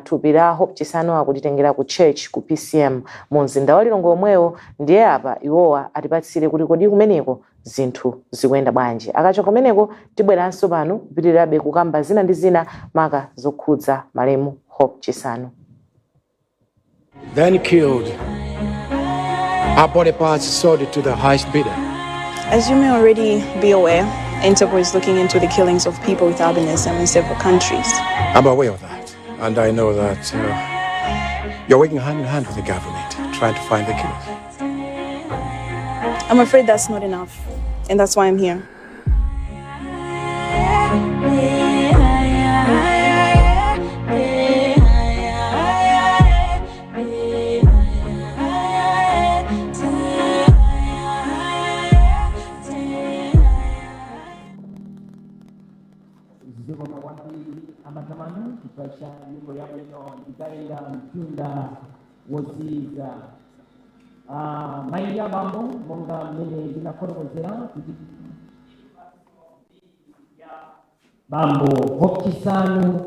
thupi la Hope Chisanu akulitengera ku church ku PCM mu mzinda wa Lilongwe omwewo. Ndiye apa iwowa atipatsire kuti kodi kumeneko zinthu zikuyenda bwanji. Akachoka kumeneko tibweranso pano kupitirirabe kukamba zina ndi zina, maka zokhudza malemu Hope Chisanu. Then killed. Our body parts sold to the highest bidder. As you may already be aware, Interpol is looking into the killings of people with albinism in several countries. I'm aware of that. And I know that you're working hand in hand with the government, trying to find the killers. I'm afraid that's not enough, and that's why I'm here. Zikomo kwambiri amatamani chifukwa cha nyimbo yabwino, "Ndikayenda Mtunda Wotsika". Mayi, abambo, monga mmene ndinafotokozera kuti bambo Hope Chisanu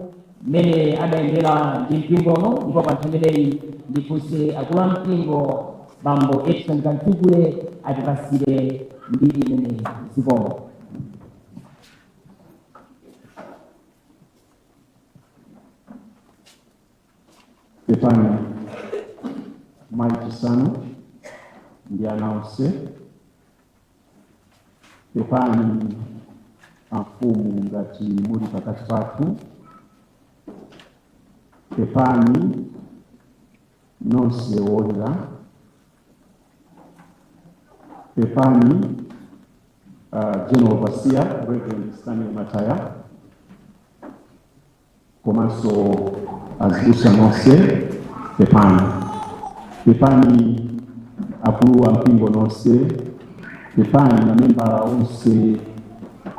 mmene adayendera ndi mpingono, ndipo pa nthawi imeneyi ndifunse akulu a mpingo, bambo Edson Kantukule, atipasire mbiri imeneyi. Zikomo. Pepani mayi Chisanu ndi ana onse, pepani. Amfumu ngati muli pakati pathu, pepani nonse wolira, pepani General Overseer Reverend Stanley Mataya komanso azibusa nonse, pepani. Pepani akulu a mpingo nonse, pepani mamembala onse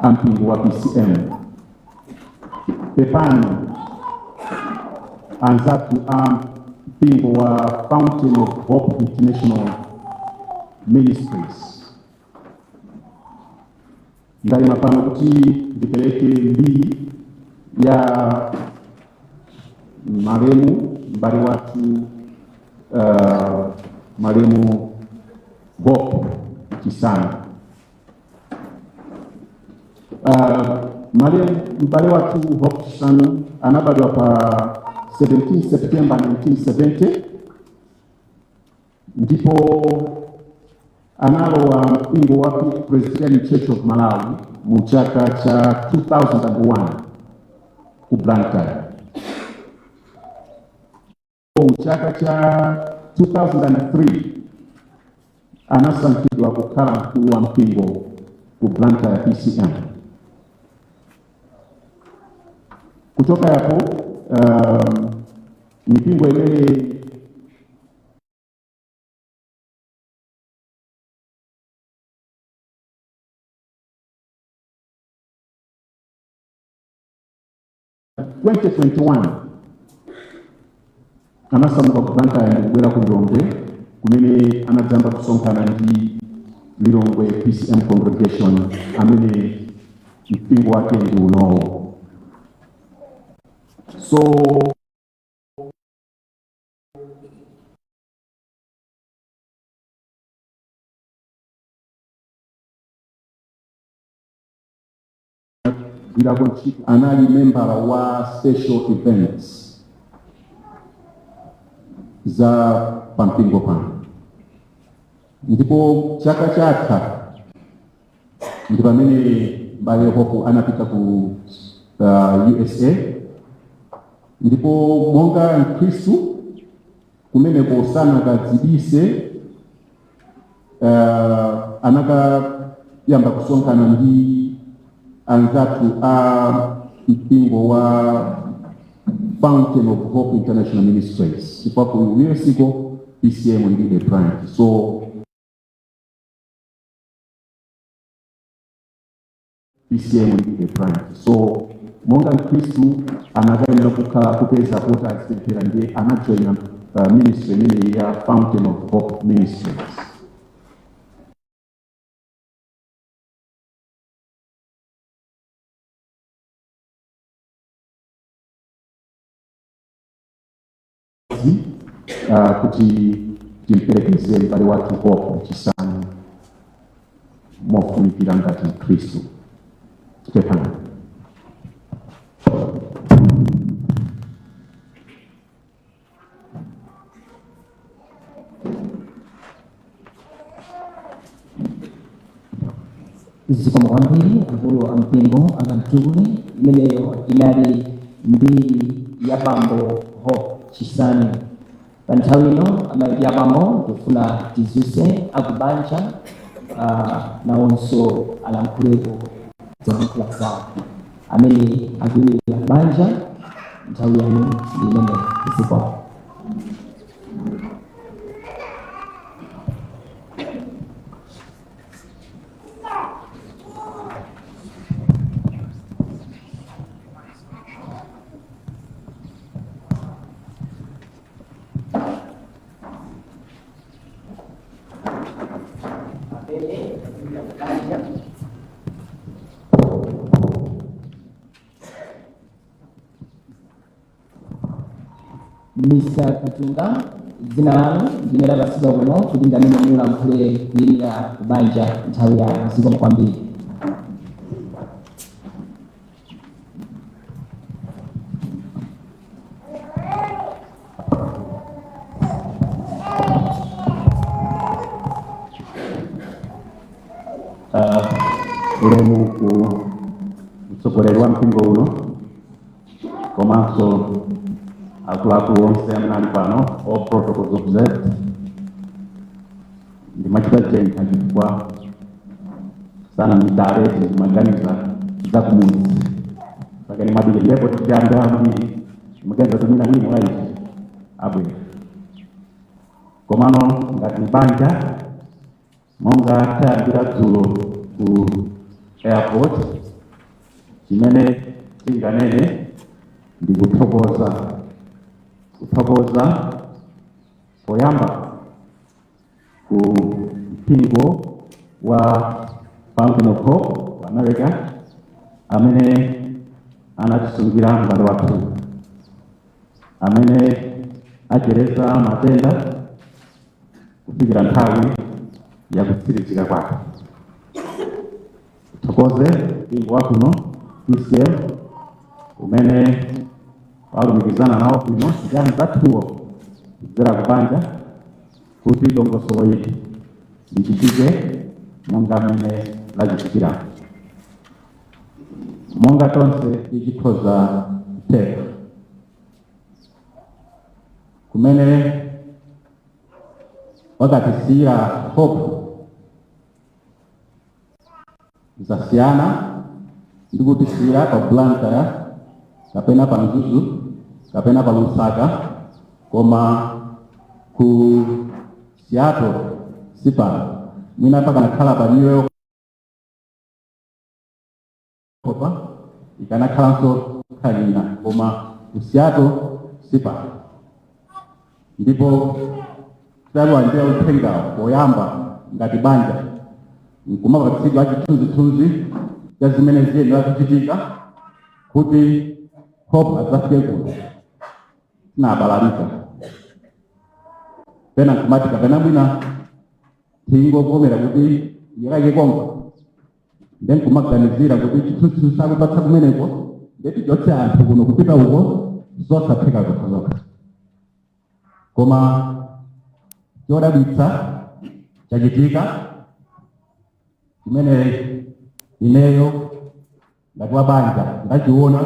a mpingo wa PCM, pepani anzathu a mpingo wa Fountain of Hope International Ministries. Ndayima pano kuti ndipereke mbiri ya malemu m'bale wathu, malemu Hope Chisanu. Malemu m'bale wathu Hope Chisanu anabadwa pa 17 September 1970 ndipo analowa mpingo wa Presbyterian Church of Malawi mu chaka cha 2001 ku Blantyre. Mu chaka cha 2003 anasankhidwa kukhala mkulu wa mpingo ku Blantyre PCM. Kuchoka yapo, mipingo imene 2021 anasamuka ku Blantyre ndikubwera ku Lilongwe, kumene anadzamba kusonkhana ndi Lilongwe PCM congregation, amene mpingo wake ndi unowo. So gwirako ntchito, anali membala wa special events za pampingo pano, ndipo chaka chatha ndi pamene mbale Hope anapita ku USA, ndipo monga mkhristu kumeneko sanakadzibise, anakayamba kusonkhana ndi anzathu a mpingo wa Fountain of Hope International Ministries, chifukwa ku US ko PCM ilibe branch. So PCM ilibe branch, so monga mkhristu anakayenera kukhala kupeza kuti azipemphera, ndiye anajoina ministry imeneyi ya Fountain of Hope Ministries. Kuti timperekeze m'bale wathu Hope Chisanu mofunikira ngati mkhristu. Pepani. Zikomo kwambiri akulu ampingo akamtukule. Imeneyo inali mbiri ya bambo Hope Chisanu. Pa nthawi ino, amayi ndi abambo, ndikufuna tizuse akubanja, nawonso alankhuleko zolankhula zawo. Amene akuyimirira banja, nthawi yanu ndi imene. Zikomo. Amene akuyimirira banja. Mr. Katunga, dzina lanu ndine lapatsidwa kuno kuti ndi amene mulankhule kuyimira kubanja. Nthawi yanu. Zikomo kwambiri. Ulemu ku Mtsogoleri wa mpingo uno komanso akuluakulu onse amene ali pano, all protocols observed. Ndimachita chentha chifukwa sana midale ndimaganiza za kumudzi pakani mwadike ndipo tiyambe ambiri ndimaganiza tumina wina waizi abwera, komano ngati banja monga tayambira dzulo ku airport, chimene tinganene ndi kuthokoza, kuthokoza poyamba ku mpingo wa Fountain of Hope wa America amene anatisungira m'bale wathu amene achereza matenda kufikira nthawi ya kutsirizika kwake. Thokoze mpingo wa kuno PCM umene walumikizana nawo kuno ndi anzathuwo kudzera kubanja kuti dongosolo ili lichitike monga mmene lachitikira, monga tonse tichikhoza kutheka kumene wakatisiyira Hope zasiyana ndi kutisiyira pa Blantyre kapena pa Mzuzu kapena pa Lusaka, koma ku Seattle sipano, mwina pakanakhala pa New York pa ikanakhalanso khalina, koma ku Seattle sipano. Ndipo titalandira uthengawo poyamba ngati banja nkumapatsidwa chithunzithunzi cha zimene ziyenera kuchitika kuti Hope adzafike kuno, tinabalalika pena nkumati kapena mwina tingovomera kuti yekake konko, nde nkumaganizira kuti chithunzithunzi sakupatsa kumeneko ndeti chotse anthu kuno kupita uko, zosatheka zokhazokha. Koma chodabwitsa chachitika chimene ineyo ngati wa banja ndachiona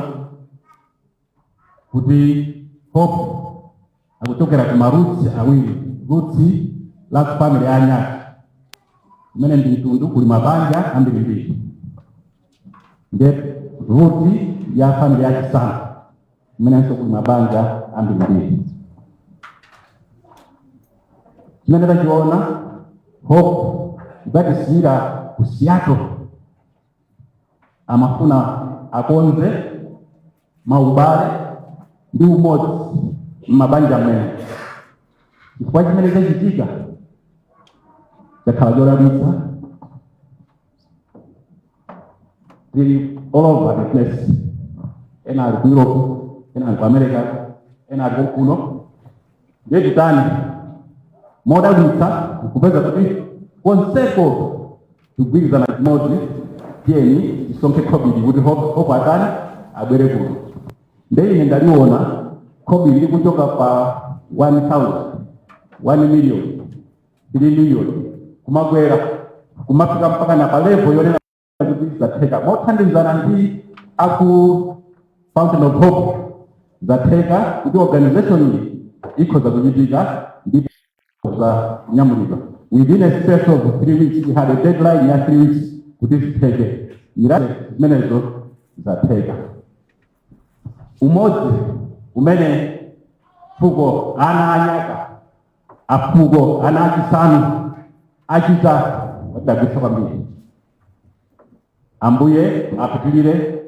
kuti Hope akuchokera ku ma roots awiri, roots la ku family ya Anyaka imene ndi mtundu kuli mabanja ambirimbiri, nde root ya family ya Chisanu imenenso kuli mabanja ambirimbiri. Chimene tachiona Hope kudzatisiyira ku Seattle, amafuna akonze maubale ndi umodzi m'mabanja mmene, chifukwa chimene chachitika chakhala chodabwitsa. Tili all over the place, ena ali ku Europe, ena ali ku America, ena ali kuno, ndiye titani? Modabwitsa kupeza kuti konseko tikugwirizana chimodzi, tiyeni tisonkhe khobiri kuti Hope atani, abwere kuno. Nde ine ndaliona khobiri likuchoka pa 1000, 1 million, 3 million, kumakwera kumafika mpaka na pa level yonena kuti zatheka mothandizana ndi aku Fountain of Hope, zatheka kuti organization iyi ikhoza kuchitika ndipo za kunyamulidwa within a space of 3 weeks. We had a deadline ya 3 weeks kuti zitheke miradi zimenezo, zatheka. Umodzi umene fuko ana anyaka, afuko ana achisanu achita wadabwitsa kwambiri. Ambuye apitilire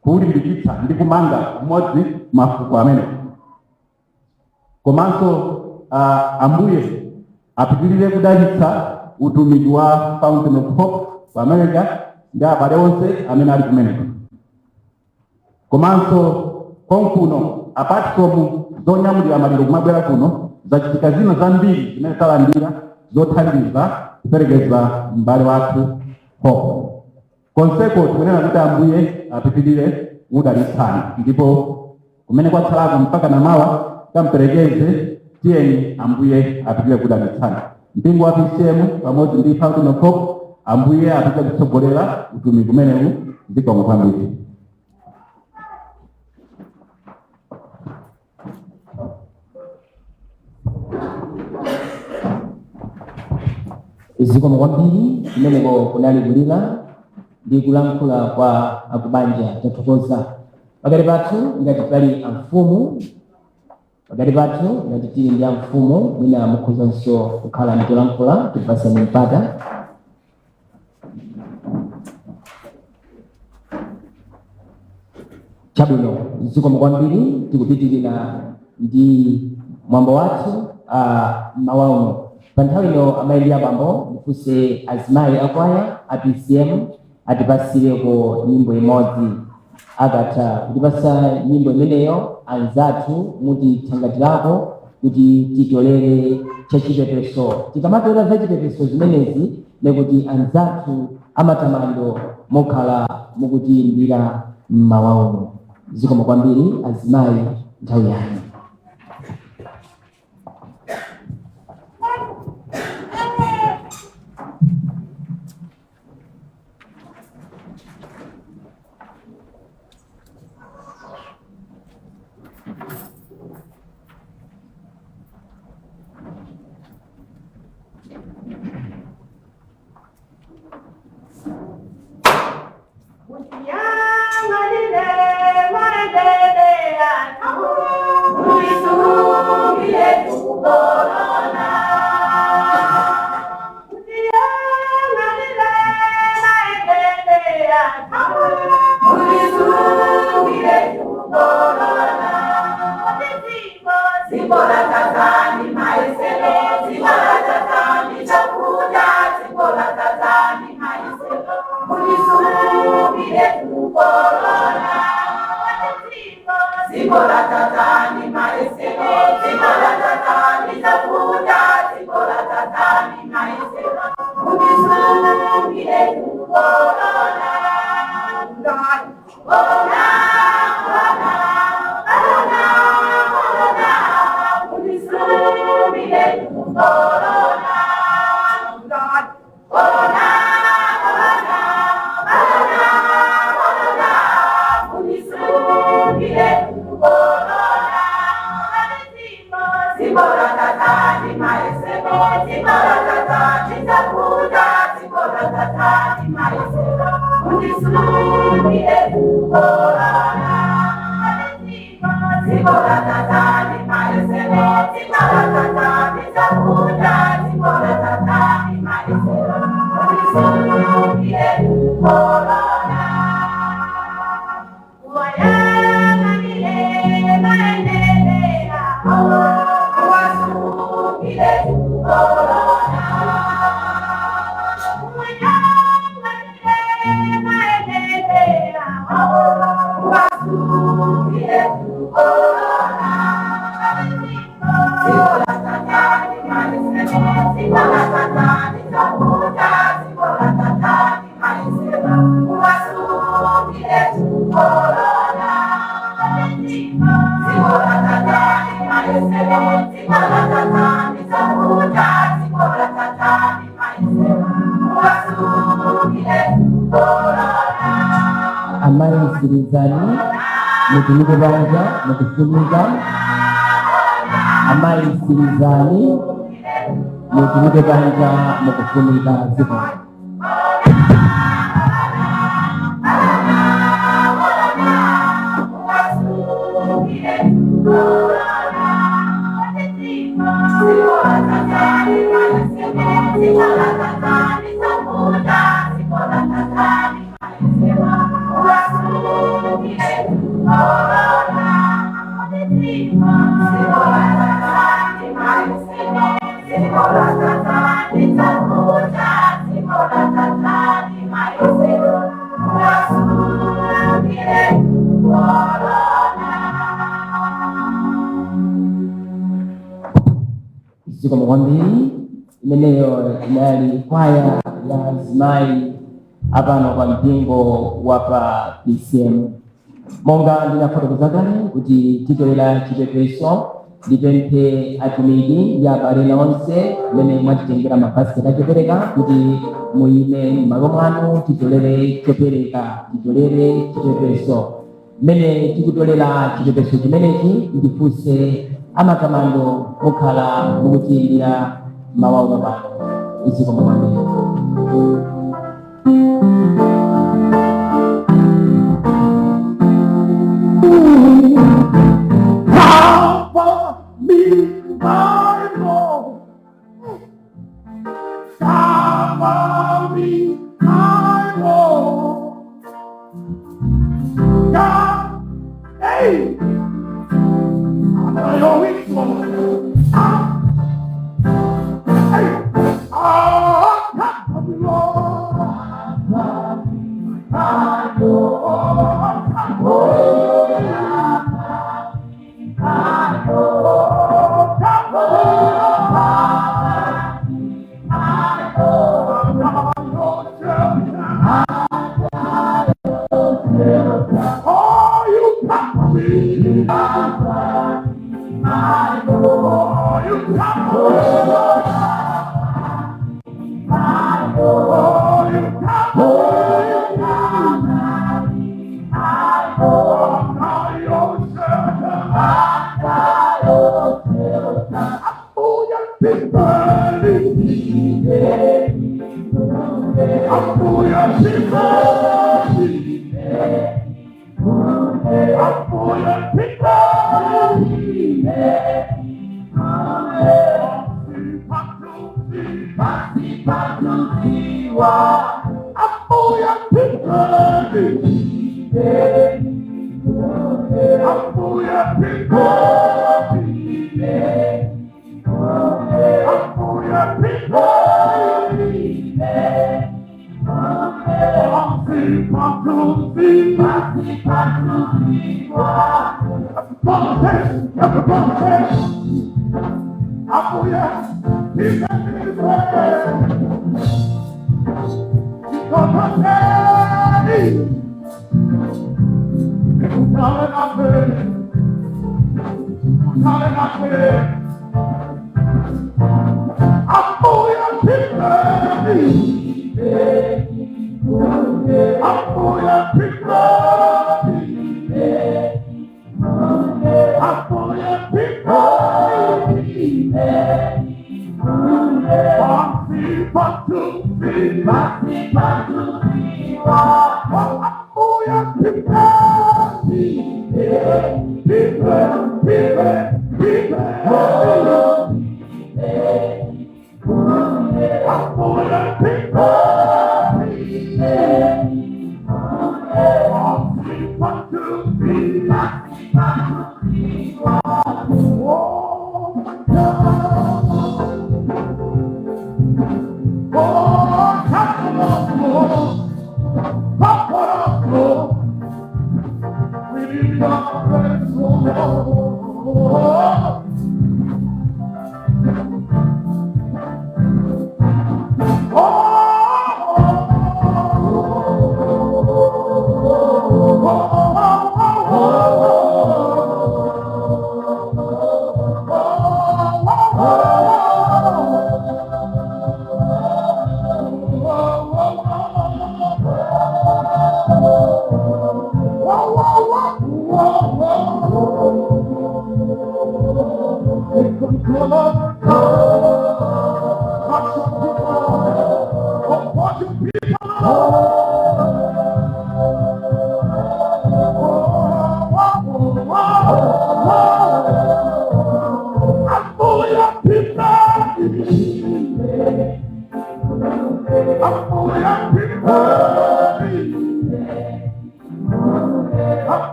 kuwulimbikitsa ndi kumanga umodzi mafuko amene, komanso Ambuye apitilire kudalitsa utumiki wa Fountain of Hope ku America ndi abale onse amene ali kumeneko, komanso konkuno. Apart from zonyamulira maliro kumabwera kuno, zachitika zina zambiri zimene talandira zothandiza kuperekeza m'bale wathu Hope. Konseko tikunena kuti Ambuye apitilire kudalitsani, ndipo kumene kwatsalako mpaka namawa kamperekeze, tiyeni Ambuye apitilire kudalitsani. Mpingo wa PCM pamodzi ndi Fountain of Hope, Ambuye apitilire kutsogolera utumiki umenewu. Zikomo kwambiri. Zikomo kwambiri. Kumeneko kunali kulira ndi kulankhula kwa akubanja. Tathokoza. Pakati pathu ngati pali amfumu, pakati pathu ngati tili ndi amfumu, mwina mukhozanso kukhala ndi cholankhula, tipaseni mpata. Chabwino, zikomo kwambiri. Tikupitirira ndi mwambo wathu mmawa uno. Pa nthawi ino, amayi ndi abambo, ndifunse azimayi akwaya a PCM atipasireko nyimbo imodzi. Akatha kutipasa nyimbo imeneyo, anzathu mutithangatirako kuti titolere chachipepeso. Tikamatola za chipepeso zimenezi, nekuti anzathu amatamando mukhala mukutiyimbira mmawa uno. Zikomo kwambiri azimayi, nthawi yanu. Amayi, sirizani, mutuluke panja mukufunika. Amayi, sirizani, mutuluke panja mukufunika. Zikomo. Zikomo kwambiri. Imeneyo inali kwaya ya azimayi apano pa mpingo wa pa PCM. Monga ndinafotokoza kale kuti titolera chipepeso, ndipemphe atumiki ndi abale onse amene mwatitengera mabasiketi achopereka kuti muyime m'malo mwanu, titolere chopereka, titolere chipepeso. Mmene tikutolera chipepeso chimenechi, ndifunse amatamando mukhala mukutiyimbira mawa uno pano. Zikomo kwambiri. Cover me, my Lord. Cover me, my Lord. God, hey, I know it's Lord. Ah, hey, ah, cover me, Lord. Cover me, my Lord. Cover me.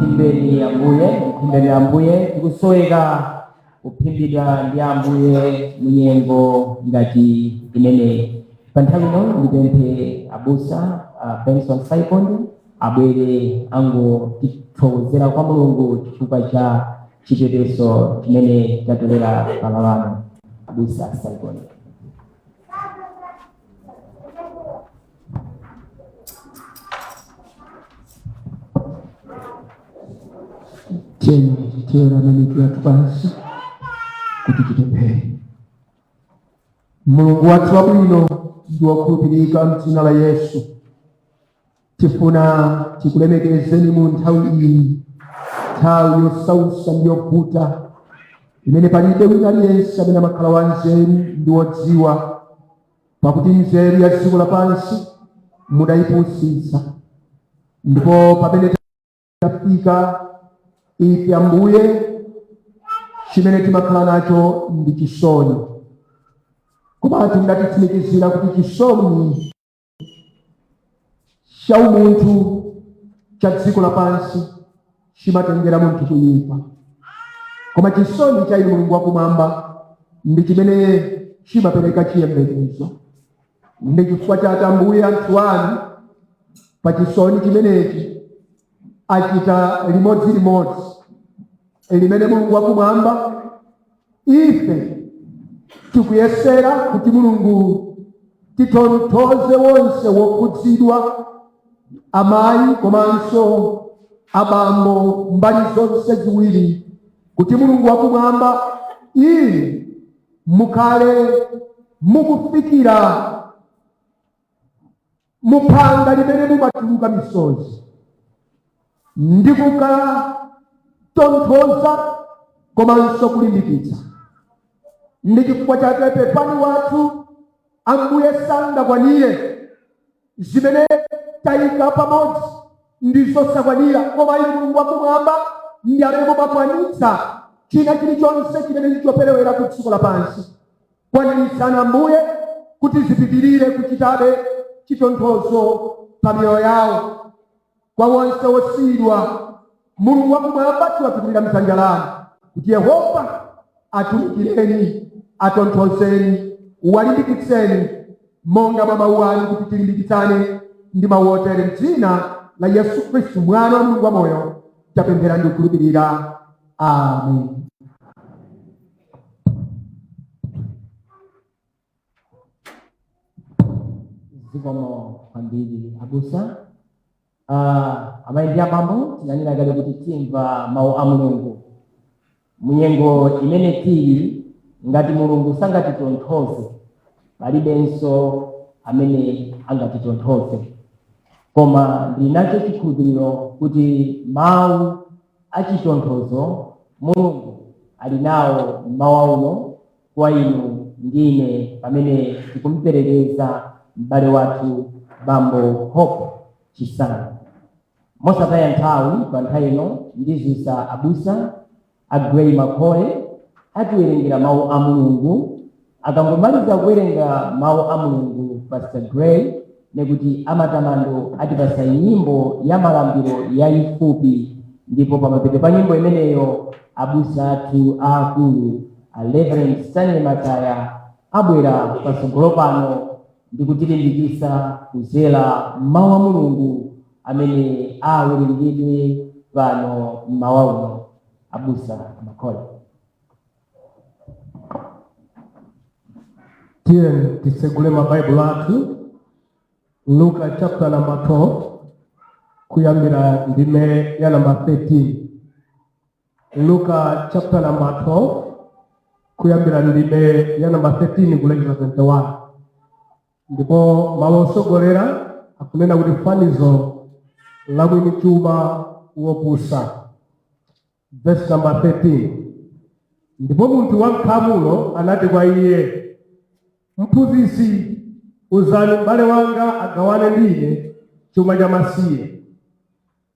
Mphimbeni Ambuye, mphimbeni Ambuye. Tikusoweka kuphimbidwa ndi Ambuye munyengo ngati imeneyi. Pa nthawi ino ndipemphe abusa Benson Saikond abwere angotithokozera kwa Mulungu chifukwa cha chipepeso chimene chatolera palalano. Abusa Saikond. Tiyeni tiwerame mitu yathu pansi kuti tipemphere. Mulungu wathu wabwino ndi wokhulupirika, mdzina la Yesu tifuna tikulemekezeni mu nthawi iyi, nthawi yosausa ndi yovuta imene palibe wina aliyense amene amakhala wanzeru ndi wodziwa, pakuti nzeru ya dziko lapansi mudayipusitsa. Ndipo pamene tafika ife, Ambuye, chimene timakhala nacho ndi chisoni, komatu mudatitsimikizira kuti chisoni cha umunthu cha dziko lapansi chimatengera munthu kuyipa, koma chisoni cha inu Mulungu wakumwamba ndi chimene chimapereka chiyembekezo. Ndi chifukwa chake, Ambuye, anthu anu pa chisoni chimenechi achita limodzilimodzi limene, Mulungu wakumwamba, ife tikuyesera kuti, Mulungu, titonthoze wonse wokhudzidwa, amayi komanso abambo, mbali zonse ziwiri, kuti, Mulungu wakumwamba, inu mukhale mukufikira muphanga limene mumatuluka misozi ndi kukatonthoza komanso kulimbikitsa. Ndi chifukwa chake pepani wathu, Ambuye, sangakwanire. Zimene tayika pamodzi ndi zosakwanira, koma inu Mulungu wakumwamba ndi amene mumakwanitsa china chilichonse chimene chichoperewera ku dziko lapansi. Kwaniritsani, Ambuye, kuti zipitirire kuchitabe chitonthozo pa miyoyo yawo. Kwa wonse wosiyidwa, Mulungu wakumwamba, tiwatukulira mdzanja lanu kuti Yehova atumikireni, atonthozeni, walimbikitseni monga mwa mawu anu, kuti tilimbikitsane ndi mawu otere. Mdzina la Yesu Khristu, Mwana wa Mulungu wamoyo, tapemphera ndi kukhulupirira. Amen. Zikomo kwambiri, abusa. Amayi ndi abambo, tinanena kale kuti timva mawu a Mulungu munyengo imene tili. Ngati Mulungu sangatitonthoze, palibenso amene angatitonthoze, koma ndili nacho chikhulupiriro kuti mawu achitonthozo Mulungu ali nawo mmawa uno kwa inu ndi ine pamene tikumuperekeza m'bale wathu Bambo Hope Chisanu. Mosataya nthawi, pa nthawi ino ndizisa abusa Agrey Makhole atiwerengera mawu a Mulungu. Akangomaliza kuwerenga mawu a Mulungu Pastor Gray, nekuti amatamando atipasa nyimbo ya malambiro yayifupi, ndipo pamapeto pa nyimbo imeneyo abusa athu aakulu a Reverend Stanley Mataya abwera patsogolo pano ndi kutilimbikitsa kuzera mawu a Mulungu amene awerengedwe pano mmawa uno. Abusa Makhole. Tiye tisegule mabaibulo athu, Luka chapter number 12, kuyambira ndime ya number 13. Luka chapter number 12, kuyambira ndime ya number 13 kulekeza 21. Ndipo mawu osogolera akunena kuti fanizo la mwini chuma wopusa. Verse number 13: Ndipo munthu wankhamulo anati kwa iye, "Mphunzitsi, uzani m'bale wanga agawane ndi ine chuma cha masiye."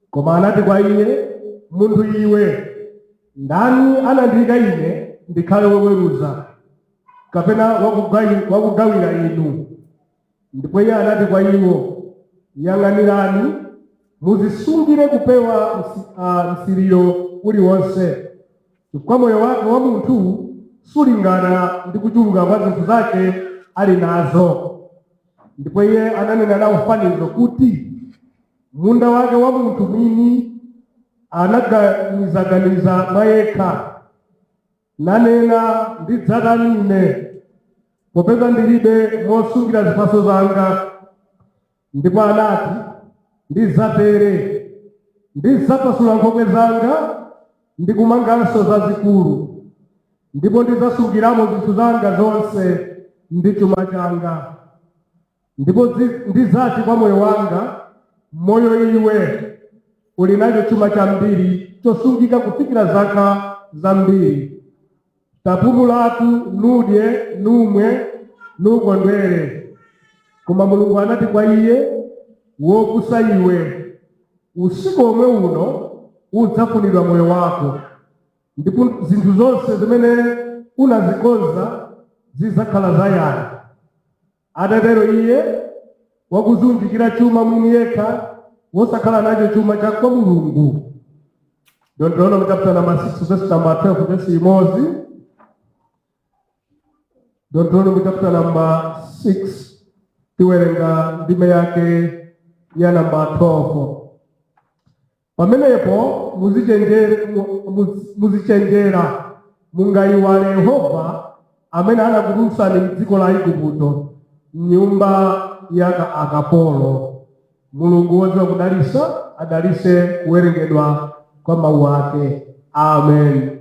Koma anati kwa iye, "Munthu iwe, ndani anandiyika ine ndikhale woweruza kapena wakugawira inu?" Ndipo iye anati kwa iwo, "Yang'anirani Muzisungire kupewa msiriro uliwonse, chifukwa moyo wake wa munthu sulingana ndi kuchuluka kwa zinthu zake ali nazo. Ndipo iye ananena nawo fanizo kuti munda wake wa munthu mwini anaganizaganiza mwa yekha, nanena, "Ndidzatani ine, popeza ndilibe mosungira zipatso zanga?" Ndipo anati, "Ndidzatere: ndidzapasula nkhokwe zanga ndikumanganso zazikulu, ndipo ndidzasungiramo zinthu zanga zonse ndi chuma changa. Ndipo ndidzati kwa moyo wanga, Moyo iwe, uli nacho chuma chambiri chosungika kufikira zaka zambiri. Tapumulatu, nudye, numwe, nukondwere." Koma Mulungu anati kwa iye, "Wopusa iwe, usiku omwe uno udzafunidwa moyo wako, ndipo zinthu zonse zimene unazikonza zidzakhala zayani?" Adatero iye wakuzunjikira chuma mwini yekha, wosakhala nacho chuma cha kwa Mulungu. Deuteronomy chapter number 6 verse number 12, verse imodzi. Deuteronomy chapter number 6, tiwerenga ndime yake ya number 12. Pamenepo muzichenjera mungayiwale Yehova amene anakutulutsani mdziko la Igupto, mnyumba ya akapolo. Mulungu wodziwa kudalisa adalise kuwerengedwa kwa mawu ake. Amen.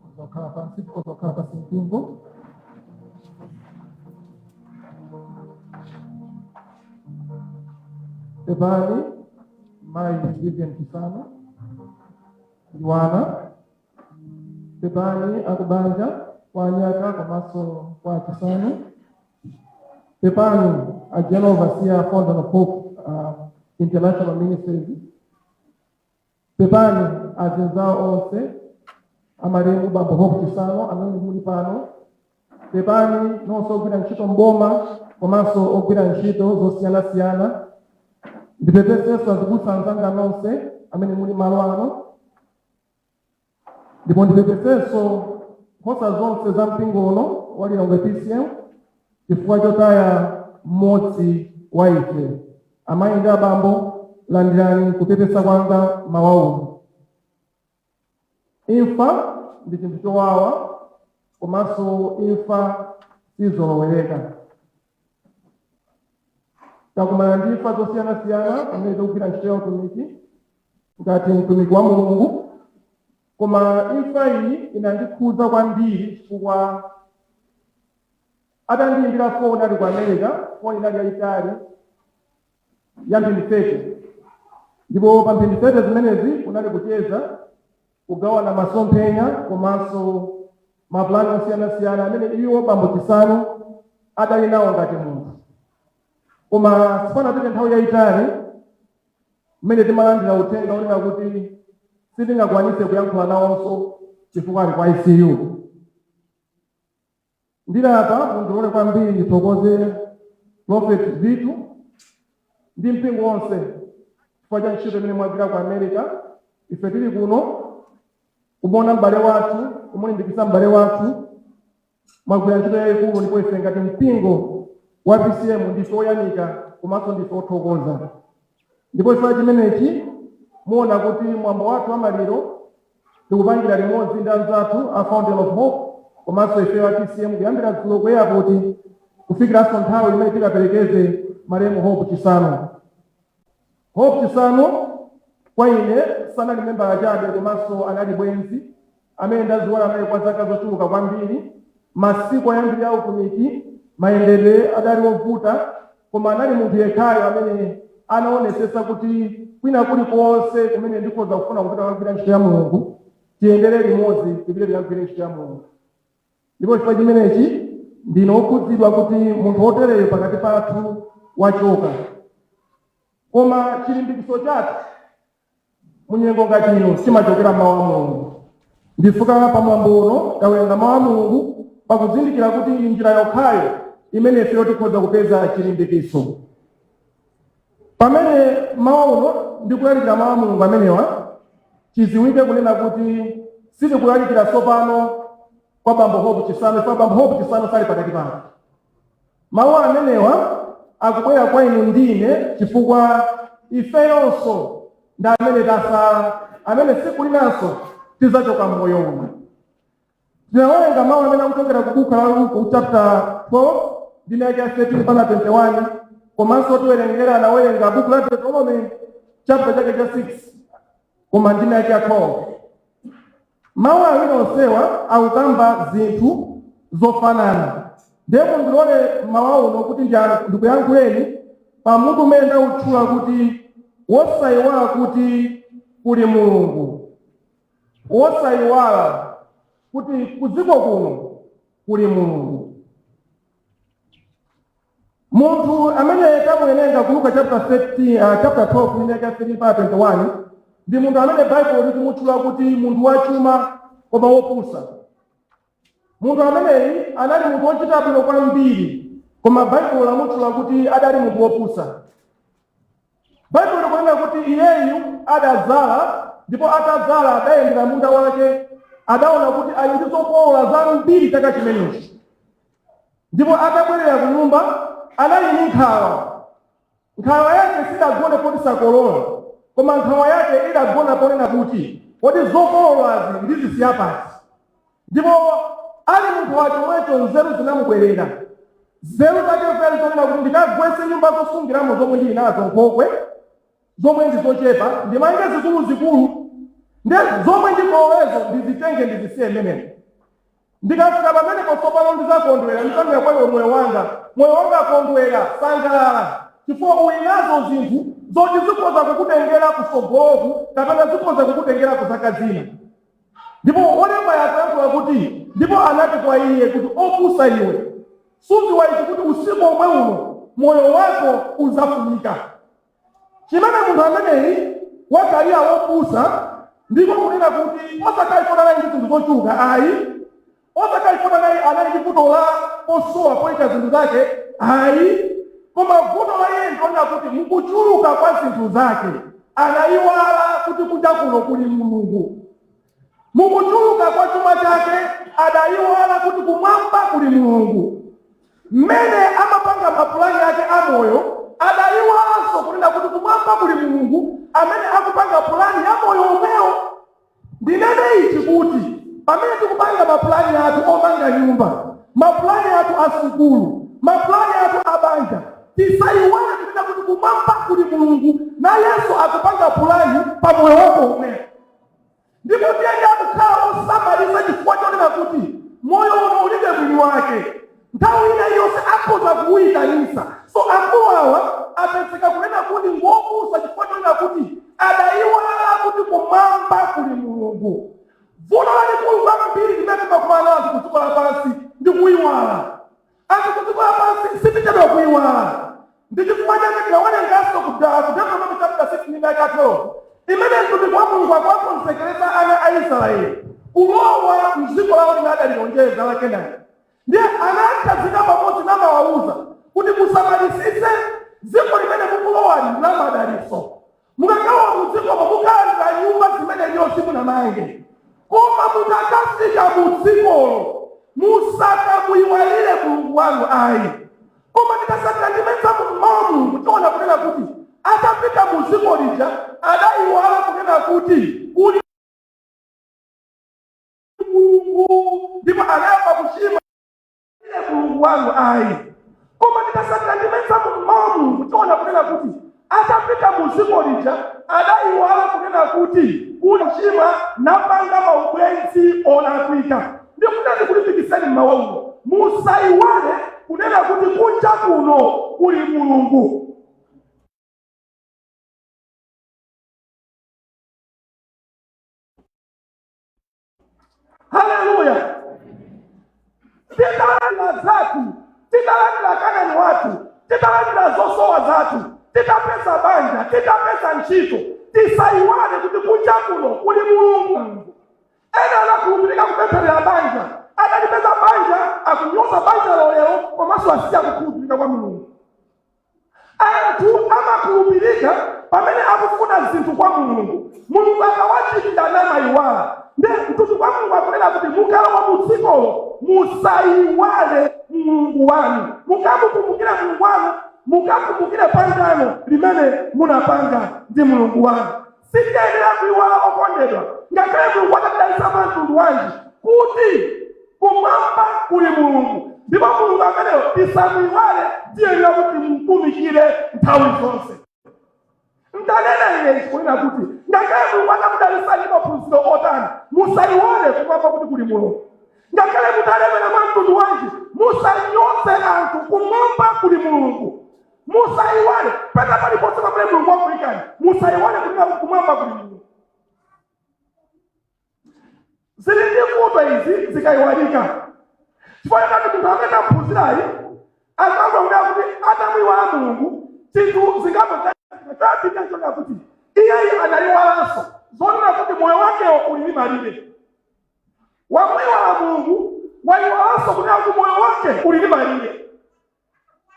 Kuzokhala pansi, kuzokhala pasi mpingo. Pepani mayi Vivian Chisanu Liwana, pepani akubanja kwa Nyaka komanso kwa Chisanu, pepani a General Overseer, Fountain of Hope International Ministries, pepani azinzawo onse amalemu bambo Hope Chisanu amene muli pano. Pepani nonse ogwira ntchito mboma komanso ogwira ntchito zosiyanasiyana. Ndipepesenso azibusa anzanga nonse amene muli malo ano, ndipo ndipepesenso nkhosa zonse za mpingo uno wa Lilongwe PCM chifukwa chotaya mmodzi wa ife. Amayi ndi abambo, landirani kupepesa kwanga mawa uno. Imfa ndi chinthu chowawa, komanso imfa sizolowereka. Takumana ndi imfa zosiyanasiyana pamene tikugwira ntchito ya utumiki ngati mtumiki wa Mulungu, koma imfa iyi inandikhudza kwambiri chifukwa atandiyimbira foni ali ku America, foni inali yayitali ya mphindi 30, ndipo pa mphindi 30 zimenezi kunali kucheza, kugawana masomphenya komanso mapulani osiyanasiyana amene iwo bambo Chisanu adali nawo ngati munthu. Koma sipanapite nthawi yayitali mmene timalandira uthenga onena kuti sitingakwanise kuyankhula nawonso chifukwa ali kwa ICU. Ndilapa mundilole kwambiri ndithokoze Prophet Vitu ndi mpingo wonse chifukwa cha ntchito imene mwagwira ku America. Ife tili kuno kumuona m'bale wathu, kumulimbikitsa m'bale wathu, mwagwira ntchito yayikulu, ndipo ife ngati mpingo wa PCM ndife oyamika komanso ndife othokoza. Ndipo chifukwa chimenechi muona kuti mwambo wathu wa maliro tikupangira limodzi ndi anzathu a Fountain of Hope komanso ife wa PCM kuyambira dzulo ku airport kufikiranso nthawi imene tikaperekeze malemu Hope Chisanu. Hope Chisanu kwa ine sanali membala chabe, komanso anali bwenzi amene ndaziona naye kwa zaka zochuluka kwambiri. Masiku ayambirira utumiki mayendedwe adali ovuta, koma anali munthu yekhayo amene anaonesesa kuti kwina kulikonse kumene ndikhoza kufuna kupita kukagwira ntchito ya Mulungu, tiyendere limodzi, tipite tikagwire ntchito ya Mulungu. Ndipo chifukwa chimenechi ndine okhudzidwa kuti munthu wotereyo pakati pathu wachoka. Koma chilimbikitso chathu munyengo ngati ino chimachokera mawu a Mulungu. Ndifika pamwambo uno tawerenga mawu a Mulungu pakuzindikira kuti ili njira yokhayo imene ifeyo tikhoza kupeza chilimbikitso. Pamene mawu uno ndikulalikira mawu a Mulungu amenewa, chiziwike kunena kuti sitikulalikira tsopano kwa bambo Hope Chisanu, chifukwa bambo Hope Chisanu sali pakati pano. Mawu amenewa akubwera kwa inu ndine chifukwa ifeyonso ndi amene tasala, amene tsiku linanso tizachoka mmoyo uno. Tinawerenga mawu amene akuchokera ku buku la Luka chapter 12 ndime yake ya 13 mpaka 21, komanso tiwerengera anawerenga buku la Deuteronomy chapter chake cha 6 koma ndime yake ya 12. Mawu awiri onsewa akukamba zinthu zofanana. Ndiye mundilole mawu uno kuti ndikuyankhuleni pamutu umene ndawutchula kuti wosayiwala kuti kuli Mulungu, wosayiwala kuti kudziko kuno kuli Mulungu. Munthu amene tamuwerenga ku Luka chapter 13, chapter 12 ndime yake 13 mpaka 21 ndi munthu amene Baibulo likumutchula kuti munthu wachuma koma wopusa. Munthu ameneyi anali munthu wochita bwino kwambiri, koma Baibulo lamutchula kuti adali munthu wopusa. Baibulo likunena kuti iyeyu adazala, ndipo atazala adayendera munda wake, adaona kuti ali ndi zokolola zambiri chaka chimenechi. Ndipo atabwerera ku nyumba anali ndi nkhawa. Nkhawa yake sidagone poti sakolola, koma nkhawa yake idagona ponena kuti kodi zokololazi ndizisiya pati. Ndipo ali munthu wachomwecho nzeru zinamubwerera. Nzeru zake zali zonena kuti ndikagwetse nyumba zosungiramo zomwe ndili nazo, nkhokwe zomwe ndi zochepa, ndimange zikuluzikulu, ndi zomwe ndikololezo ndizitenge ndizisiye mmenemo. Ndikafika pamenepo tsopano ndizakondwera, ndizanena kwa iwe moyo wanga, moyo wanga kondwera, sangalala, chifukwa uli nazo zinthu zoti zikhoza kukutengera kusogoloku kapena zikhoza kukutengera ku zaka zina. Ndipo wolemba yakuyankhula kuti ndipo anati kwa iye kuti opusa iwe, sudziwa ichi kuti usiku omwe uno moyo wako uzafunika. Chimene munthu ameneyi wakhalira wopusa ndiko kunena kuti osakhala ndi zinthu zochuluka ayi. Osakhala chifukwa anali ndi vuto la posowa poyika zinthu zake, ayi, koma vuto la iye ndiona kuti mukuchuluka kwa zinthu zake anayiwala kuti kunja kuno kuli Mulungu. Mukuchuluka kwa chuma chake adayiwala kuti kumwamba kuli Mulungu. Mmene amapanga mapulani ake amoyo adayiwalanso kunena kuti kumwamba kuli Mulungu amene akupanga pulani ya moyo omwewo. Ndinene ichi kuti pamene tikupanga mapulani athu omanga nyumba, mapulani athu a sukulu, mapulani athu a banja, tisayiwale kunena kuti kumwamba kuli Mulungu na Yesu akupanga pulani pa moyo wako omwewo. Ndipo tiyenera kukhala osamalitsa chifukwa chonena kuti moyo uno ulibe mwini wake, nthawi ina iliyonse akhoza kuwuyitanisa. So akulu awa apezeka kunena kuti ngopusa chifukwa chonena kuti adayiwala kuti kumwamba kuli Mulungu. Vuto lalikulu kwambiri limene timakumana nalo anthu ku dziko lapansi ndi kuyiwala. Anthu ku dziko lapansi sitichedwa kuyiwala. Ndi chifukwa chake tinawerenganso ku Deuteronomy chapter 6 ndime yake 12, imene mtumiki wa Mulungu akuwakonzekeretsa ana a Israeli kulowa mdziko lawo limene adalilonjeza la Kenani. Ndiye anakhazika pamodzi namawawuza kuti musamalisitse dziko limene mukulowali ndi la madalitso. Mukakalowa mudzikomo mukalandira nyumba zimene inuyo simunamange, koma mukakafika mu dzikolo musakamuyiwalire Mulungu wanu ayi. Koma tikasatira ndime za mawu a Mulungu tiona kunena kuti atafika mu dziko lija adayiwala kunena kuti kuli Mulungu, ndipo anayamba kuchimwa Mulungu wanu ayi. Koma tikasatira ndime za mawu a Mulungu tiona kunena kuti atafika mu dziko lija adayiwala kunena kuti kuli kuchimwa napanga maubwenzi olakwika. Ndifuna ndikulimbikitseni mmawa uno, musayiwale kunena kuti kunja kuno kuli Mulungu. Haleluya! Titalandira zathu, titalandira Kanani wathu, titalandira zosowa zathu, titapeza banja, titapeza ntchito, tisayiwale kuti kunja kuno kuli Mulungu. Ena anakhulupirika kupempherera banja, atalipeza banja akunyoza banja lolero, komanso asiya kukhulupirika kwa Mulungu. Anthu amakhulupirika pamene akufuna zinthu kwa Mulungu. Mulungu akawachitira namayiwala. Nde mtumiki wa Mulungu akunena kuti mukalowa mu dzikolo musayiwale Mulungu wanu, mukamukumbukire Mulungu wanu, mukakumbukire pangano limene munapanga ndi Mulungu wanu. Sitiyenera kuyiwala okondedwa, ngakhale Mulungu atatidalitsa mwa mtundu wanji, kuti kumwamba kuli Mulungu, ndipo Mulungu ameneyo tisamuyiwale, tiyenera kuti timutumikire nthawi zonse. Ndanena ine ichi kunena kuti ngakhale Mulungu atakudalitsani ndi maphunziro otani, musayiwale kumwamba kuti kuli Mulungu. Ngakhale mutalemera mwa mtundu wanji, musanyoze anthu, kumwamba kuli Mulungu. Musayiwale pena paliponse pamene Mulungu wakuyikani, musayiwale kunena kuti kumwamba kuli Mulungu. Zili ndi vuto izi zikayiwalika, chifukwa choti munthu amene amphunzirayi akamva kunena kuti atamuyiwala Mulungu zinthu zingamuchapita chonena kuti iyeyi anayiwalanso zonena kuti moyo wakewo uli ndi malire. Wamuyiwala Mulungu, wayiwalanso kunena kuti moyo wake uli ndi malire.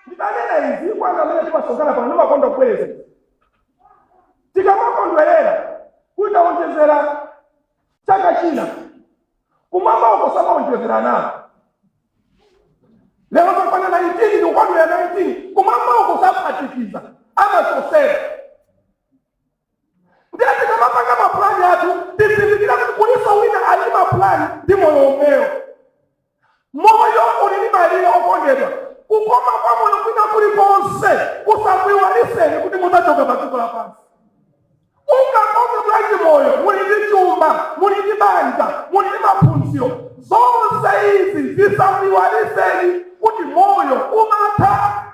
Nditanena izi kwa anthu amene timasonkhana pano, ndimakonda kubwereza izi. Tikamakondwerera kuti taonjezera chaka china, kumwamba uko samaonjezera nawo. Lero takwana 19, ndikukondwerera 19, kumwamba uko saphatikiza, amachosera. Ndiye tikamapanga mapulani athu tizindikira kuti kulinso wina ali ndi mapulani ndi moyo omwewo. Moyo uli ndi malire okondedwa. Kukoma kwa moyo kwina kulikonse kusakuiwaliseni kuti mudzachoka pa dziko lapansi. Ungakome bwanji moyo, muli ndi chuma, muli ndi banja, muli ndi maphunziro, zonse izi zisakuiwaliseni kuti moyo umatha.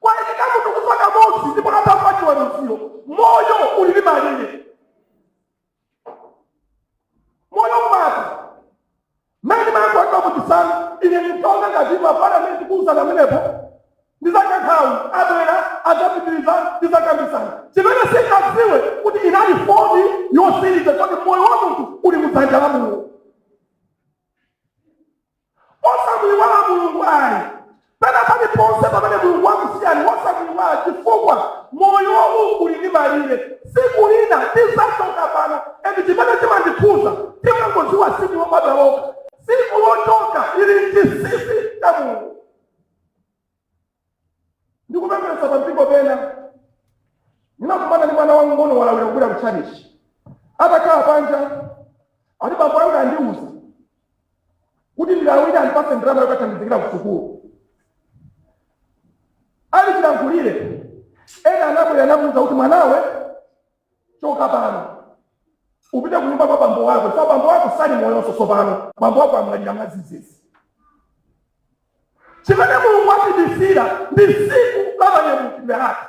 Kwayikika munthu kufa kamodzi ndipo atafa chiweruziro. Moyo uli ndi malire, moyo umatha. Mmene ndimayankhula ndi Chisanu, ine ndinkaona ngati mapana amene tikuwuzana amenepo ndizakanthawi abwera adzapitiriza tizakambisana. Chimene singadziwe kuti inali foni yosiriza, choti moyo wa munthu uli mudzanja la Mulungu. Osayiwala, chifukwa moyo uli ndi malire. Tsiku lina tizachoka pano. And chimene chimandikhuza, timangodziwa tsiku lobadwa lokha. Tsiku lochoka ili chinsinsi cha Mulungu. Ndikupempheresa pa mpingo pena, ndinakumana ndi mwana wang'ono, walawira kubwera kutchalichi. Atakhala panja ati, "Bambo anga andiuza kuti ndilawire andipase ndalama yokathandizikira kusukulu." Ali chilankhulire, ena anabwera namuuza kuti, "Mwanawe, choka pano, upite kunyumba kwa bambo wako, so bambo wako sali moyonso. Tsopano bambo wako amwalira mwadzidzidzi." Chimene Mulungu atibisira ndi tsiku la manyamukidwe ake,